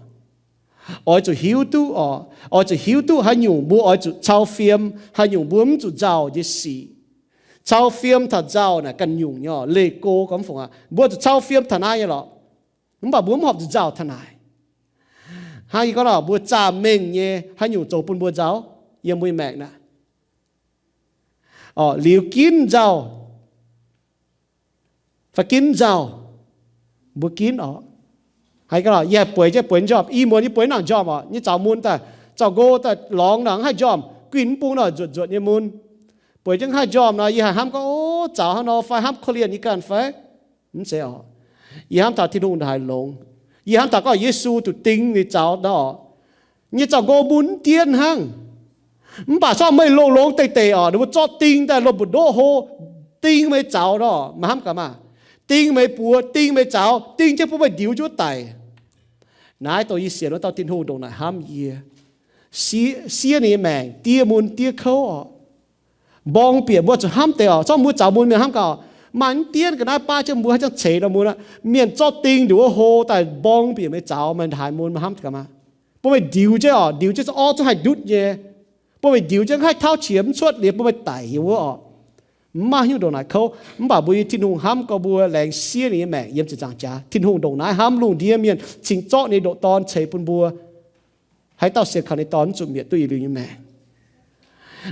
Oix zuqc hiuv duqv oc. Oix zuqc hiuv duqv haaix nyungc mbuo oix zuqc cau fiem, haaix nyungc mbuo mv zuqc nzauh nyei sic. Cau fiem taux nzauh naaic ganh nyungc nyei oc. Leih go gorngv fungc aqv, mbuo zuqc cau fiem taux naaiv nyei lorqc. Mv baac mbuo mv horpc zuqc nzauh taux naaic. Hnangv yie gorngv nor, mbuo zaah mengh nyei haaix nyungc zoux bun mbuo nzauh yiem mbuo nyei maengc naaic? Oc, liuz ginv nzauh fai ginv nzauh? Mbuo ginv oc. Haaix gorngv nor, yie haih bueix jienv bueix njormh, i muonz yie bueix nangc njormh oc, nyei zaux mun daaih, zaux nqo daaih lorngx nor mv haih njormh, guinh mv bung nor nzuotc nzuotc nyei mun. Bueix jienv mv haih njormh nor, yie haih hnamv gorngv, o, zaux hnangv nor fai hnamv korv-lienh yie ganh fai? Mv zeiz oc. Yie hnamv taux Tin-Hungh ndongc haaix longx. Yie hnamv taux gorngv Yesu zuqc ding ninh zaux nor oc. Nyei zaux nqo mun mv dienv hnangv. Mv baac corc meih longx-longx deix-deix oc, ninh mbuo zorqv ding daaih lomh mbu'ndoqv hlo, ding meih zaux nor, meih hnamv gaax maah! Ding meih buoz, ding meih zaux, ding jienv bun meih ndiux jienv wuov daic. Naaiv dongh yie sienx wuov dauh Tin-Hungh ndongc naaic hnamv yie. Sie, sie ninh nyei maengc, diev mun diev kouv oc. Mborng bieqc mbuo zuqc hnamv deix oc. Zorqv mbuo zaux mun mienh hnamv gaax, maaih mv dienv ga'naaiv baav jienv mbuo haaix jangx ceix nor mun aqv. Mienh zorqv ding nduqc wuov hlo daaih mborng bieqc meih zaux, meih haaix mun meih hnamv gaax maah! Bun meih ndiux jienv oc, ndiux jienv zungv orv zungv haih ndutv nyei. Bun meih ndiux jienv haih tauv qiex mv cuotv liuz bun meih daic yiem wuov oc. Mv maaih haaix nyungc ndongc naaic kouv, mv baac mbuo nyei Tin-Hungh hnamv gorx mbuo laengz siev ninh nyei maengc yiem ziepc nzaangc jaax. Tin-Hungh ndongc naaiv hnamv lungh ndiev mienh cingx zorqv ninh nyei ndoqc Dorn ceix bun mbuo. Haaix dauh sienx kaux ninh nyei Dorn mv zuqc mietc duqv yietc liuz nyei maengc.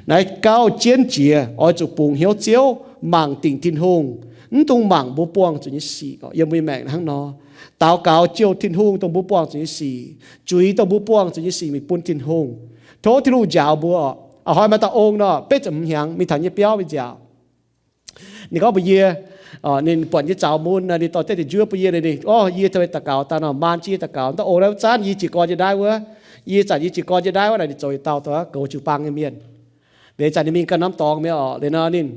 Naaiv gauh jienv jiex oix zuqc bungx hnyouv Ziouv, mangc dingc Tin-Hungh, Mv dungx mangc mbuo buangh zuqc nyei sic oc. Yiem mbuo nyei maengc hnangv nor, daux gaux jouh Tin-Hungh dongh mbuo buangh zuqc nyei sic, zuiz dongh mbuo buangh zuqc nyei sic mingh bun Tin-Hungh, tov Tin-Hungh njaaux mbuo oc. A'hnoi maaih dauh ong nor, betv ziepc hmz hnyangx mingh taux nyei biauv mingh nziaauc. Ninh gorngv mbuox yie, ninh buatc yie zaux mun, ninh dorh diqv deix njuov bun yie, ninh, o, yie daux gaux daaih nor, maan jienv yie daux gaux. Dauh ong naaiv zanc yie jiez gorn nyei naaiv wuov, yie zanc yie jiez gorn nyei naaiv wuov naaic, ninh zoux yietc dauh dongh goux jiu-baang nyei mienh. Liuz zanc ninh mingh ganh norm dorngx mi'aqv oc. Liuz nor ninh,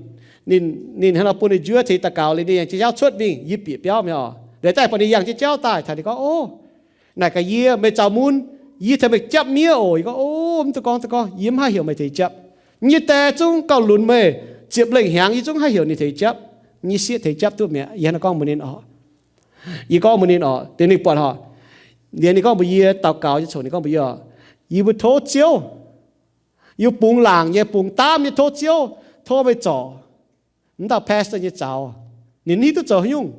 ninh hnangv nor bun ninh njuov tengx daux gaux liuz ninh yangh jienv jauv cuotv mingh yie bieqc biauv mi'aqv oc. Liuz daaih buatc ninh yangh jienv jauv daaih taux, ninh gorngv, o, naaic gaax yie, meih zaux mun, yie tengx meih japv miev oc. Yie gorngv, o, mv dungx gorngv, dungx gorngv, yie mv haih heuc meih tengx japv. Yie nyei die zungv gauh lunx meih ziepc lengh hnyangx, yie zungv haih heuc ninh tengx japv. Yie sieqv tengx japv duqv mi'aqv. Yie hnangv nor gorngv mbuox ninh oc. Yie gorngv mbuox ninh oc, liuz ninh buatc oc. Liuz ninh gorngv mbuox yie, daux gaux nyei coc ninh gorngv mbuox yie oc, yie mbuo tov Ziouv, yie bungx laangc nyei, bungx daamv nyei tov Ziouv, tov meih zorc mv dauh pastor nyei zaux. Ninh mv hiuv duqv zoux haaix nyungc.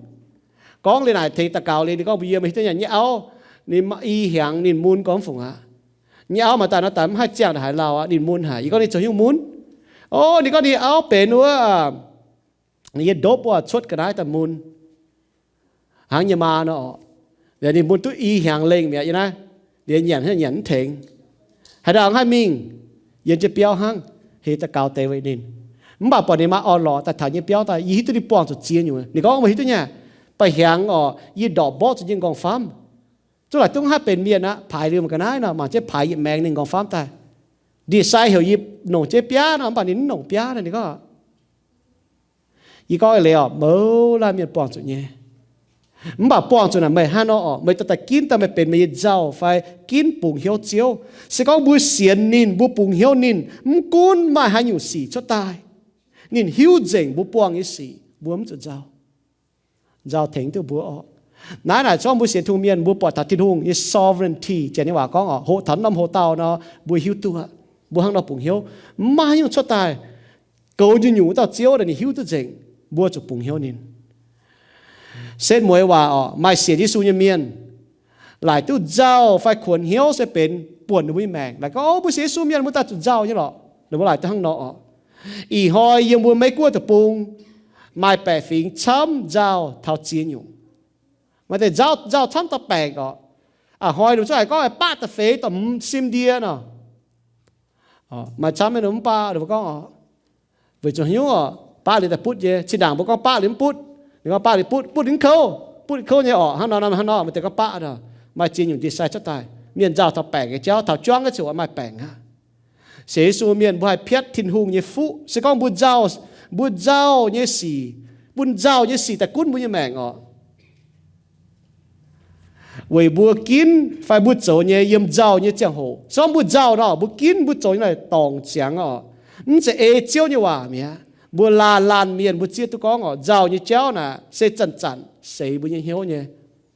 Gorngv liuz naaic tengx daux gaux liuz ninh gorngv mbuox yie, meih hiuv duqv nyei, nyei auv, ninh i hnyangx ninh mun gorngv fungc aqv. Nyei auv maaih daaih nor daaih mv haih ziangh haaix lauh aqv, ninh mun haic. Yie gorngv ninh zoux haaix nyungc mun? O, ninh gorngv ninh auv benx wuov, ninh nyei ndopv wuov cuotv ga'naaiv daaih mun hnangv nyei maa nor oc. Liuz ninh mun duqv i hnyangx lengh mi'aqv yie naaiv. Liuz nyanc, nyanc mv tengx. Haaix dauh haih mingh yiem jienv biauv hnangv, heuc daux gaux deix weic ninh. Mv baac buatc ninh maaih orn-lorqc daaih taux nyei biauv daaih, yie hiuv duqv ninh buangh zuqc ziex nyungc. Ninh gorngv, meih hiuv duqv nyei, ba'hnyangx oc, yie ndorqc mborqv zuqc nyei nqorngv-famv. Zungv laaic dungv haih benx mienh aqv, paaix liuz mangc ga'naaiv nor, mangc jienv paaix yietc maengx ninh nqorngv-famv daaih. Ndie-sai heuc yie nongc jienv biaav nor, mv baac ninh mv nongc biaav nor, ninh gorngv. Yie gorngv eix leiz oc, mouz laanh mienh buangh zuqc nyei. Mv baac buangh zuqc naaic meih hnangv nor oc, meih daaih daaih ginv daaih meih benx meih nyei nzauh fai ginv bungx hnyouv Ziouv. Se gorngv mbuo sienx ninh, mbuo bungx hnyouv ninh, mv gunv maaih haaix nyungc sic cuotv daaih, ninh hiuv nzengc mbuo buangh nyei sic, mbuo mv zuqc nzauh. Nzauh tengx duqv mbuo oc. Naaiv naaic zorqv mbuo sienx Tin-Hungh mienh, mbuo buatc taux Tin-Hungh nyei sovereignty, janx nyei waac gorngv oc, hoqc taux norm hoqc dauh nor, mbuo hiuv duqv, mbuo hnangv nor bungx hnyouv. Mv maaih haaix nyungc cuotv daaih, goux nyungc-nyungc wuov dauh Ziouv ninh hiuv duqv nzengc, mbuo zuqc bungx hnyouv ninh. Setv mueiz waac oc, maaih sienx Yesu nyei mienh laaic duqv nzauh fai kuonx hnyouv se benx buonc ninh mbuo nyei maengc. Laaic gorngv, o, mbuo sienx Yesu mienh mbuo daaih zuqc nzauh nyei lorqc. Ninh mbuo laaic duqv hnangv nor oc. Ih hnoi yiem mbuo Meiv Guoqv deic-bung maaih baeqc fingx camv nzauh taux ziex nyungc. Maaih deix nzauh, nzauh camv daaih baengc oc. A'hnoi ninh mbuo zungv haiz gorngv baqv da'feix da'hmz sim ndie nor. Maaih camv mienh mv baqv, ninh mbuo gorngv oc, weic zuqc haaix nyungc oc, baqv liuz daaih butv nyei. Zinh ndaangc mbuo gorngv baqv liuz mv butv, ninh gorngv baqv liuz butv, butv ninh kouv, butv kouv nyei oc. Hnangv nor, hnangv nor, maaih deix gorngv baqv nor. Maaih ziex nyungc ndie-sai cuotv daaih. Mienh nzauh taux baengc nyei jauv, taux juangv nyei ziangh hoc maaih baengc aqv. Sienx Yesu mienh mbuo haih piatv Tin-Hungh nyei fuqv. Se gorngv mbuo nzauh, mbuo nzauh nyei sic, mbuo nzauh nyei sic daaih gunv mbuo nyei maengc oc. Weic mbuo ginv fai mbuo zoux nyei yiem nzauh nyei ziangh hoc. Se gorngv mbuo nzauh nor, mbuo ginv mbuo zoux nyei naaic dorngc ziangx oc. Mv zeiz ei Ziouv nyei waac mi'aqv. Mbuo laanh laanh mienh mbuo zieqv duqv gorngv oc, nzauh nyei jauv naaic se zanc-zanc seix mbuo nyei hnyouv nyei.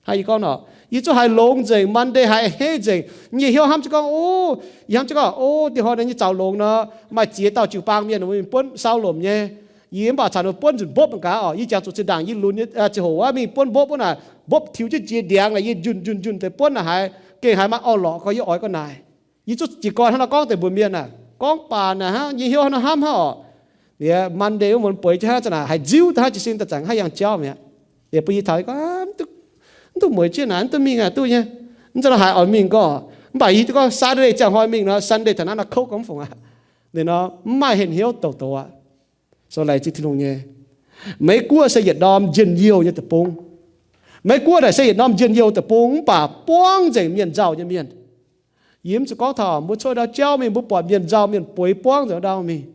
Hnangv yie gorngv nor, yie zungv haiz longx nzengc, Monday haiz heh nzengc. Yie nyei hnyouv hnamv jienv gorngv, o, yie hnamv jienv gorngv, o, diex hnoi naaiv nyei zaux longx nor, maaih ziex dauh jiu-baang mienh mbuo mingh buonv sau lomc nyei. Yie mv baac caux ninh mbuo buonv nzunc mbopv mangc gaax oc. Yie jangx zuqc zinh ndaangc yie lunx nyei ziangh hoc wuov mingh buonv mbopv wuov naaic, mbopv tiux jienv jiex ndiangx naaic, yie njunh njunh njunh deix buonv naaic haiz gengh haiz maaih orn-lorqc gorx, yie oix gorngv naaic. Yie zungv jiez gorn hnangv nor gorngv deix mbuox mienh aac, gorngv baac naaic hnangv nyei hnyouv hnangv nor hnamv hnangv oc. Liuz Monday wuov muonz bueix jienv hnangv zanc naaic haiz nziuv daaih hnangv jiez sin daaih zanc hnangv yangh jauv mi'aqv. Liuz bun yie taux gorngv, mv duqv mueiz jienv naaic, mv duqv mingh aac duqv nyei. Mv zanc naaic haiz oix mingh gorngv, mv baac yie duqv gorngv Saturday ziangh hnoi mingh nor, Sunday taux naaiv nor kouv gorngv mv fungx aqv. Liuz nor mv maaih henh hnyouv douc douc aqv. So laengz zingh Tin-Hungh nyei. Meiv-Guoqv se yietc norm njien-youh nyei deic-bung. Meiv-Guoqv naaic se yietc norm njien-youh deic-bung mv baac buangv nzengc mienh nzauh nyei mienh. Yie mv zuqc gorngv taux mbuo cuotv ndau jauv mingh mbuo buatc mienh nzauh mienh bueix buangv nzengc ndau mingh.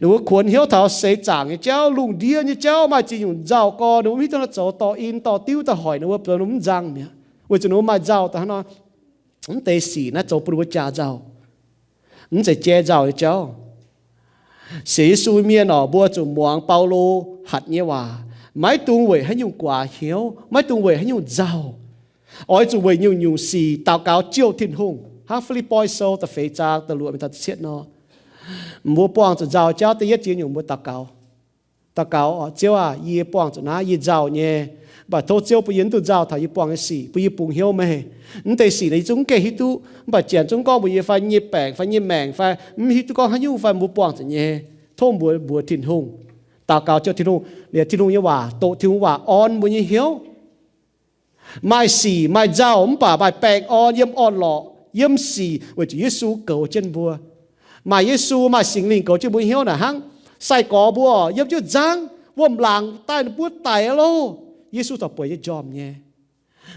Ninh mbuo kuonx hnyouv taux seix zaangc nyei jauv, lungh ndiev nyei jauv, maaih ziex nyungc nzauh gorx, ninh mbuo mv hiuv duqv nor zoux, dorh in dorh diuv daaih hoic ninh mbuo, zoux ninh mbuo mv nzang mi'aqv. Weic zuqc ninh mbuo maaih nzauh daaih hnangv nor, mv deix sic naaiv zoux bun ninh mbuo jaa nzauh. Mv zeiz jai nzauh nyei jauv. Sienx Yesu mienh oc, mbuo zuqc muangx Baulo hatc nyei waac. Maiv dungx weic haaix nyungc guaax hnyouv, maiv dungx weic haaix nyungc nzauh. Oix zuqc weic nyungc-nyungc sic daux gaux jouh Tin-Hungh. Hnangv Fi^lipv^poi Sou da'feix zaang da'luoqc mingh daaih da'cietv nor, mbuo buangh zuqc nzauh jauv da'yietv jiex nyungc mbuo daux gaux. Daux gaux oc, Ziouv aah! Yie buangh zuqc naaiv, yie nzauh nyei. Mv baac tov Ziouv bun yie mv dungx nzauh taux yie buangh nyei sic, bun yie bungx hnyouv meih. Mv deix sic naaic yie zungv mv gaengh hiuv duqv, mv baac janx zungv gorngv mbuox yie fai nyei baengc fai nyei maengc fai mv hiuv duqv gorngv haaix nyungc fai mbuo buangh zuqc nyei. Tov mbuox mbuox Tin-Hungh. Daux gaux jouh Tin-Hungh, liuz Tin-Hungh nyei waac, doqc Tin-Hungh waac orn mbuo nyei hnyouv. Maaih sic maaih nzauh mv baac maaih baengh orn yiem orn-lorqc, yiem sic weic zuqc Yesu goux jienv mbuo. Maaih Yesu, maaih Singx Lingh goux jienv mbuo hnyouv naaic hnangv. Sai-gorx mbuo yiem jienv nzangv, wuom-laangc daaih ninh buov daic loh. Yesu corc bueix nyei njormh nyei.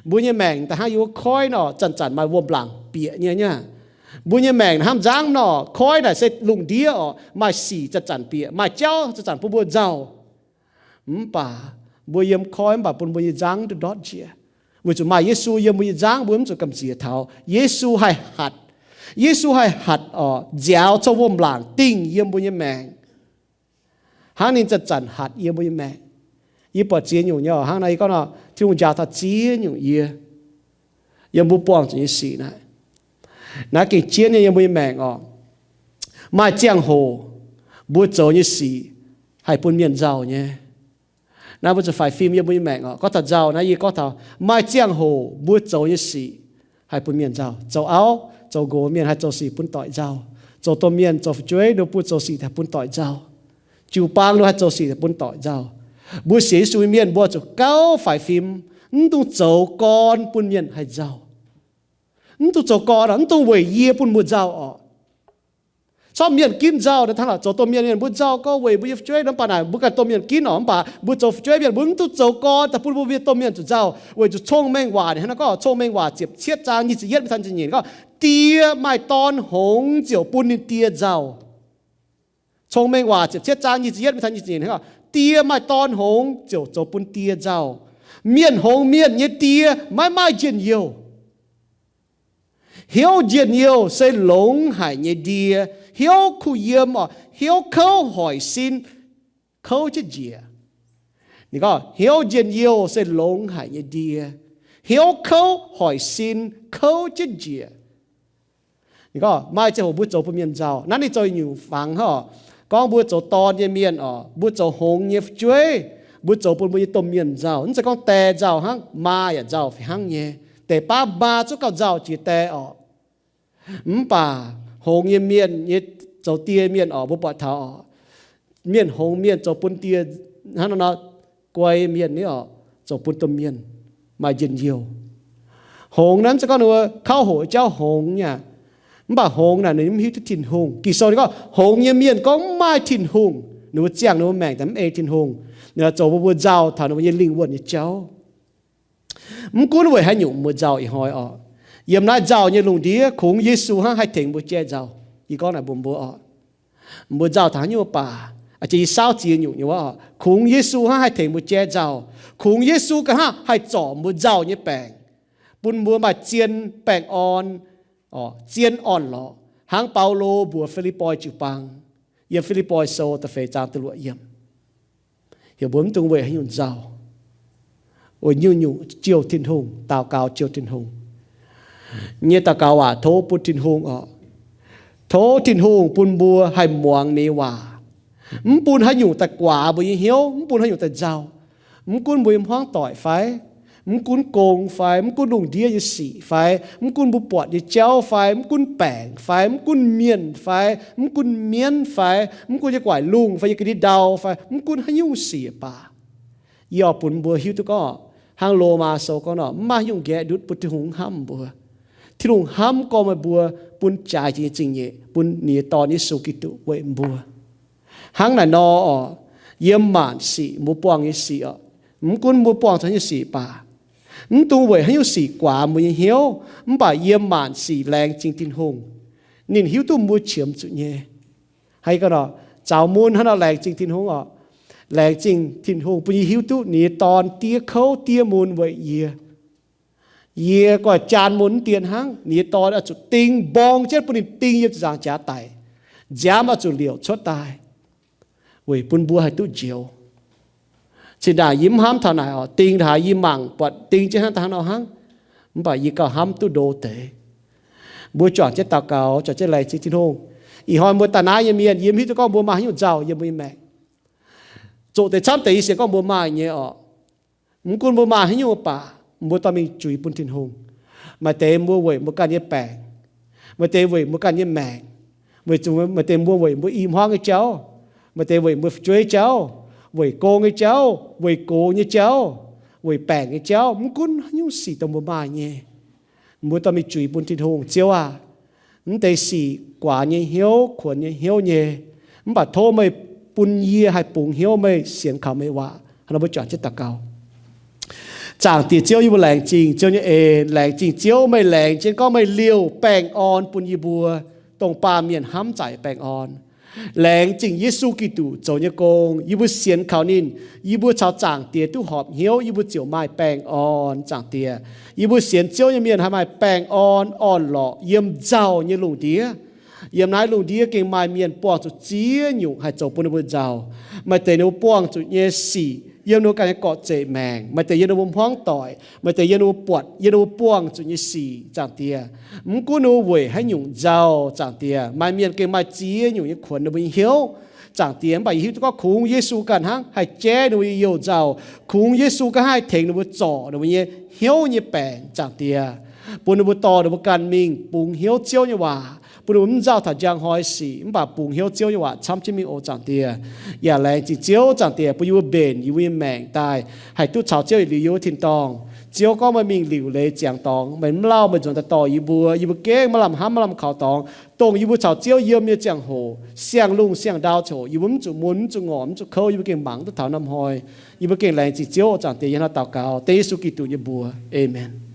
Mbuo nyei maengc da'hnangv yiem wuov koiv nor, zanc-zanc maaih wuom-laangc bieqc nyei nyei. Mbuo nyei maengc hnangv nzangv nor, koiv naaic se lungh ndiev oc, maaih sic zanc-zanc bieqc, maaih jauv zanc-zanc bun mbuo nzauh. Mv baac mbuo yiem koiv mv baac bun mbuo nyei nzangv duqv ndortv njiec, weic zuqc maaih Yesu yiem mbuo nyei nzangv, mbuo mv zuqc gamh nziex taux. Yesu haih hatc, Yesu haih hatc oc, nziaaux cuotv wuom-laangc dingh yiem mbuo nyei maengc. Hnangv ninh zanc-zanc hatc yiem mbuo nyei maengc. Yie buatc ziex nyungc nyei oc. Hnangv naaiv yie gorngv nor, Tin-Hungh njaaux taux ziex nyungc yie yiem mbuo buangh zuqc nyei sic naaic. Naaiv gengh jienv nyei yiem mbuo nyei maengc oc. Maaih ziangh hoc mbuo zoux nyei sic haih bun mienh nzauh nyei. Naaiv mbuo zuqc faix fim yiem mbuo nyei maengc oc. Gorngv taux nzauh naaiv yie gorngv taux maaih ziangh hoc mbuo zoux nyei sic haih bun mienh nzauh. Zoux auv zoux nqox mienh haih zoux sic bun doic nzauh. Zoux domh mienh zoux fu'jueiv ninh bun zoux sic haih bun doic nzauh. Jiu-baang ninh haih zoux sic haih bun doic nzauh. Mbuo sienx Yesu nyei mienh mbuo zuqc gauh faix fim, mv dungx zoux gorn bun mienh haih nzauh. Mv dungx zoux gorn, mv dungx weic yie bun mbuo nzauh oc. Corc mienh ginv nzauh naaiv hnangv lorqc, zoux domh mienh mienh mbuo nzauh gorngv weic mbuo nyei fu'jueiv nor, mv baac naaic mbuo ganh domh mienh ginv oc, mv baac mbuo zoux fu'jueiv mienh mbuo mv dungx zoux gorn daaih bun mbuo mienh domh mienh zuqc nzauh. Weic zuqc Cong-Mengh Waac ninh hnangv naaiv gorngv, Cong-Mengh Waac ziepc cietv zaang nyic ziepc yietv mingh taux nyic ziepc nyeic gorngv, Die maaih dorn hngongx ziouc bun ninh die nzauh. Cong-Mengh Waac ziepc cietv zaang nyic ziepc yietv mingh taux nyic ziepc nyeic hnangv gorngv, Die maaih dorn hngongx ziouc zoux bun die nzauh. Mienh hngongx mienh nyei die maiv maaih njien-youh. Hnyouv njien-youh se longx haic nyei ndie. Hnyouv kuh yiem oc, hnyouv kouv hoic sin, kouv jienv njiec. Ninh gorngv hnyouv njien-youh se longx haic nyei ndie. Hnyouv kouv hoic sin, kouv jienv njiec. Ninh gorngv maaih ziangh hoc mbuo zoux bun mienh nzauh. Naaiv ninh zoux nyungc fangx hnangv oc. Gorngv mbuo zoux dorn nyei mienh oc, mbuo zoux hngongx nyei fu'jueiv, mbuo zoux bun mbuo nyei domh mienh nzauh. Mv zeiz gorngv die nzauh hnangv, maa yaac nzauh fih hnangv nyei. Deix baav maa zungv gauh nzauh jiex die oc. Mv baac hngongx nyei mienh nyei, zoux die mienh oc, mbuo buatc taux oc, mienh hngongx mienh zoux bun die hnangv nor, guai mienh ni oc, zoux bun domh mienh maaih njien-youh. Hngongx naaiv mv zeiz gorngv ninh mbuo kauv hoqc jauv hngongx nyei aqv. Mv baac hngongx naaic ninh mv hiuv duqv Tin-Hungh. Ging-Sou ninh gorngv hngongx nyei mienh gorngv mv maaih Tin-Hungh, ninh mbuo ziangh ninh mbuo maengc daaih mv ei Tin-Hungh, ninh zoux bun mbuo nzauh taux ninh mbuo nyei lingh wuonh nyei jauv. Mv gunv weic haaix nyungc mbuo nzauh ih hnoi oc, yiem naaiv nzauh nyei lungh ndiev kungx Yesu hnangv haih tengx mbuo jai nzauh. Yie gorngv naaic mbuox mbuo oc, mbuo nzauh taux haaix nyungc baac, a'jang yie saauv ziex nyungc nyei wuov oc, kungx Yesu hnangv haih tengx mbuo jai nzauh. Kungx Yesu ganh hnangv haih zorc mbuo nzauh nyei baengc, bun mbuo maaih zien baengh orn, zien orn-lorqc, hnangv Baulo mbuox Fi^lipv^poi jiu-baang yiem Fi^lipv^poi Sou da'feix zaang da'luoqc yiem. Heuc mbuo mv dungx weic haaix nyungc nzauh, weic nyungc-nyungc jouh Tin-Hungh, daux gaux jouh Tin-Hungh. Nyei daux gaux waac tov bun Tin-Hungh oc. Tov Tin-Hungh bun mbuo haih muangx ninh nyei waac. Mv bun haaix nyungc daaih guaax mbuo nyei hnyouv, mv bun haaix nyungc daaih nzauh. Mv gunv mbuo nyei hmuangv doic fai, mv gunv gong fai, mv gunv lungh ndiev nyei sic fai, mv gunv mbuo buatc nyei jauv fai, mv gunv baengc fai, mv gunv mienh fai, mv gunv mienv fai, mv gunv yie guaaic lungh fai yie ga'ndiev ndau fai, mv gunv haaix nyungc sic baac, yie oix bun mbuo hiuv duqv gorngv, hnangv Lomaa Sou gorngv nor, mv maaih haaix nyungc nqaeqv ndutv bun Tin-Hungh hnamv mbuo. Tin-Hungh hnamv gorngv meih mbuo, bun jaaix jiex nyei zingh nyeic bun ninh nyei Dorn, Yesu Giduc, weic mbuo. Hnangv naaic nor oc, yiem maanc sic mbuo buangh nyei sic oc, mv gunv mbuo buangh haaix nyungc sic baac, mv dungx weic haaix nyungc sic guaax mbuo nyei hnyouv, mv baac yiem maanc sic laengz zingh Tin-Hungh. Ninh hiuv duqv mbuo qiemx zuqc nyei. Haaix gorngv nor, zaux mun hnangv nor laengz zingh Tin-Hungh oc. Laengz zingh Tin-Hungh bun yie hiuv duqv ninh nyei Dorn diev kouv diev mun weic yie. Yie guaih jaan mun mv dien hnangv, ninh nyei Dorn oix zuqc ding mborng jienv bun ninh ding yiem ziepc nzaangc jaax daic. Nziaamv oix zuqc liouc cuotv daaih weic bun mbuo haih duqv njoux. Zinh ndaangc yie mv hnamv taux naaic oc, ding haaix yie mangc buatc ding jienv hnangv daaih hnangv nor hnangv, mv baac yie gauh hnamv duqv ndo deix. Mbuo juangc jienv daux gaux, juangc jienv laengz zingh Tin-Hungh. Ih hnoi mbuo daaih naaiv nyei mienh, yie mv hiuv duqv gorngv mbuo maaih haaix nyungc nzauh yiem mbuo nyei maengc. Zoqc deix camv deix yie sienx gorngv mbuo maaih nyei oc. Mv gunv mbuo maaih haaix nyungc baac, mbuo dorh mingh juix bun Tin-Hungh. Maaih deix mbuo weic mbuo ganh nyei baengc, maaih deix weic mbuo ganh nyei maengc, maaih deix mbuo weic mbuo i hmuangv nyei jauv, maaih deix weic mbuo fu'jueiv jauv, weic gong nyei jauv, weic gox nyei jauv, weic baengc nyei jauv, mv gunv haaix nyungc sic dongh mbuo maaih nyei, mbuo dorh mingh zuiz bun Tin-Hungh. Ziouv aah, mv deix sic guaax nyei hnyouv, kuonx nyei hnyouv nyei, mv baac tov meih bun yie haih bungx hnyouv meih, sienx kaux meih waac. Hnangv nor mbuo juangc jienv daux gaux. Zaangc Diex Ziouv, yie mbuo laengz zingh Ziouv nyei en, laengz zingh Ziouv meih laengz jienv gorngv meih liouh baengh orn bun yie mbuo, dongh baamh mienh hnamv zaaic baengh orn. Laengz zingh Yesu Giduc zoux nyei gong, yie mbuo sienx kaux ninh, yie mbuo caux Zaangc Diex duqv horpc hnyouv, yie mbuo ziouc maaih baengh orn, Zaangc Diex. Yie mbuo sienx Ziouv nyei mienh haih maaih baengh orn, orn-lorqc yiem nzauh nyei lungh ndiev. Yiem naaiv lungh ndiev gengh maaih mienh buangh zuqc ziex nyungc haih zoux bun ninh mbuo nzauh. Maaih deix ninh mbuo buangh zuqc nyei sic yiem ninh mbuo ganh nyei gorqv-zeqc maengc. Maaih deix yiem ninh mbuo hmuangv doic. Maaih deix yiem ninh mbuo buatc, yiem ninh mbuo buangh zuqc nyei sic, Zaangc Diex. Mv gunv ninh mbuo weic haaix nyungc nzauh, Zaangc Diex, maaih mienh gengh maaih ziex nyungc nyei kuonx ninh mbuo nyei hnyouv, Zaangc Diex. Mv baac yie hiuv duqv gorngv kungx Yesu ganh hnangv haih jaiv ninh mbuo nyei youh nzauh. Kungx Yesu ganh hnangv haih tengx ninh mbuo zorc ninh mbuo nyei hnyouv nyei baengc, Zaangc Diex, bun ninh mbuo dorh ninh mbuo ganh mingh bungx hnyouv Ziouv nyei waac, bun ninh mbuo mv nzauh taux njang hnoi sic, mv baac bungx hnyouv Ziouv nyei waac camv jienv mingh oc, Zaangc Diex. Yaac laengz zingh Ziouv, Zaangc Diex, bun yie mbuo mbenc yie mbuo nyei maengc daaih haih duqv caux Ziouv yietc liuz yiem wuov tin-dorngh. Ziouv gorngv meih mingh liuc leiz ziangx dorngx, meih mv lauh meih nzuonx daaih dorh yie mbuo. Yie mbuo gengh maiv lamh hnamv maiv lamh kaux dorngx. Dongh yie mbuo caux Ziouv yiem nyei ziangh hoc, siang-lungh siang-ndau ziouc, yie mbuo mv zuqc mun, mv zuqc ngorc, mv zuqc kouv, yie mbuo gengh mangc duqv taux norm hnoi. Yie mbuo gengh laengz zingh Ziouv, Zaangc Diex, yie hnangv naaiv daux gaux dengv Yesu Giduc nyei mbuox. Aamen.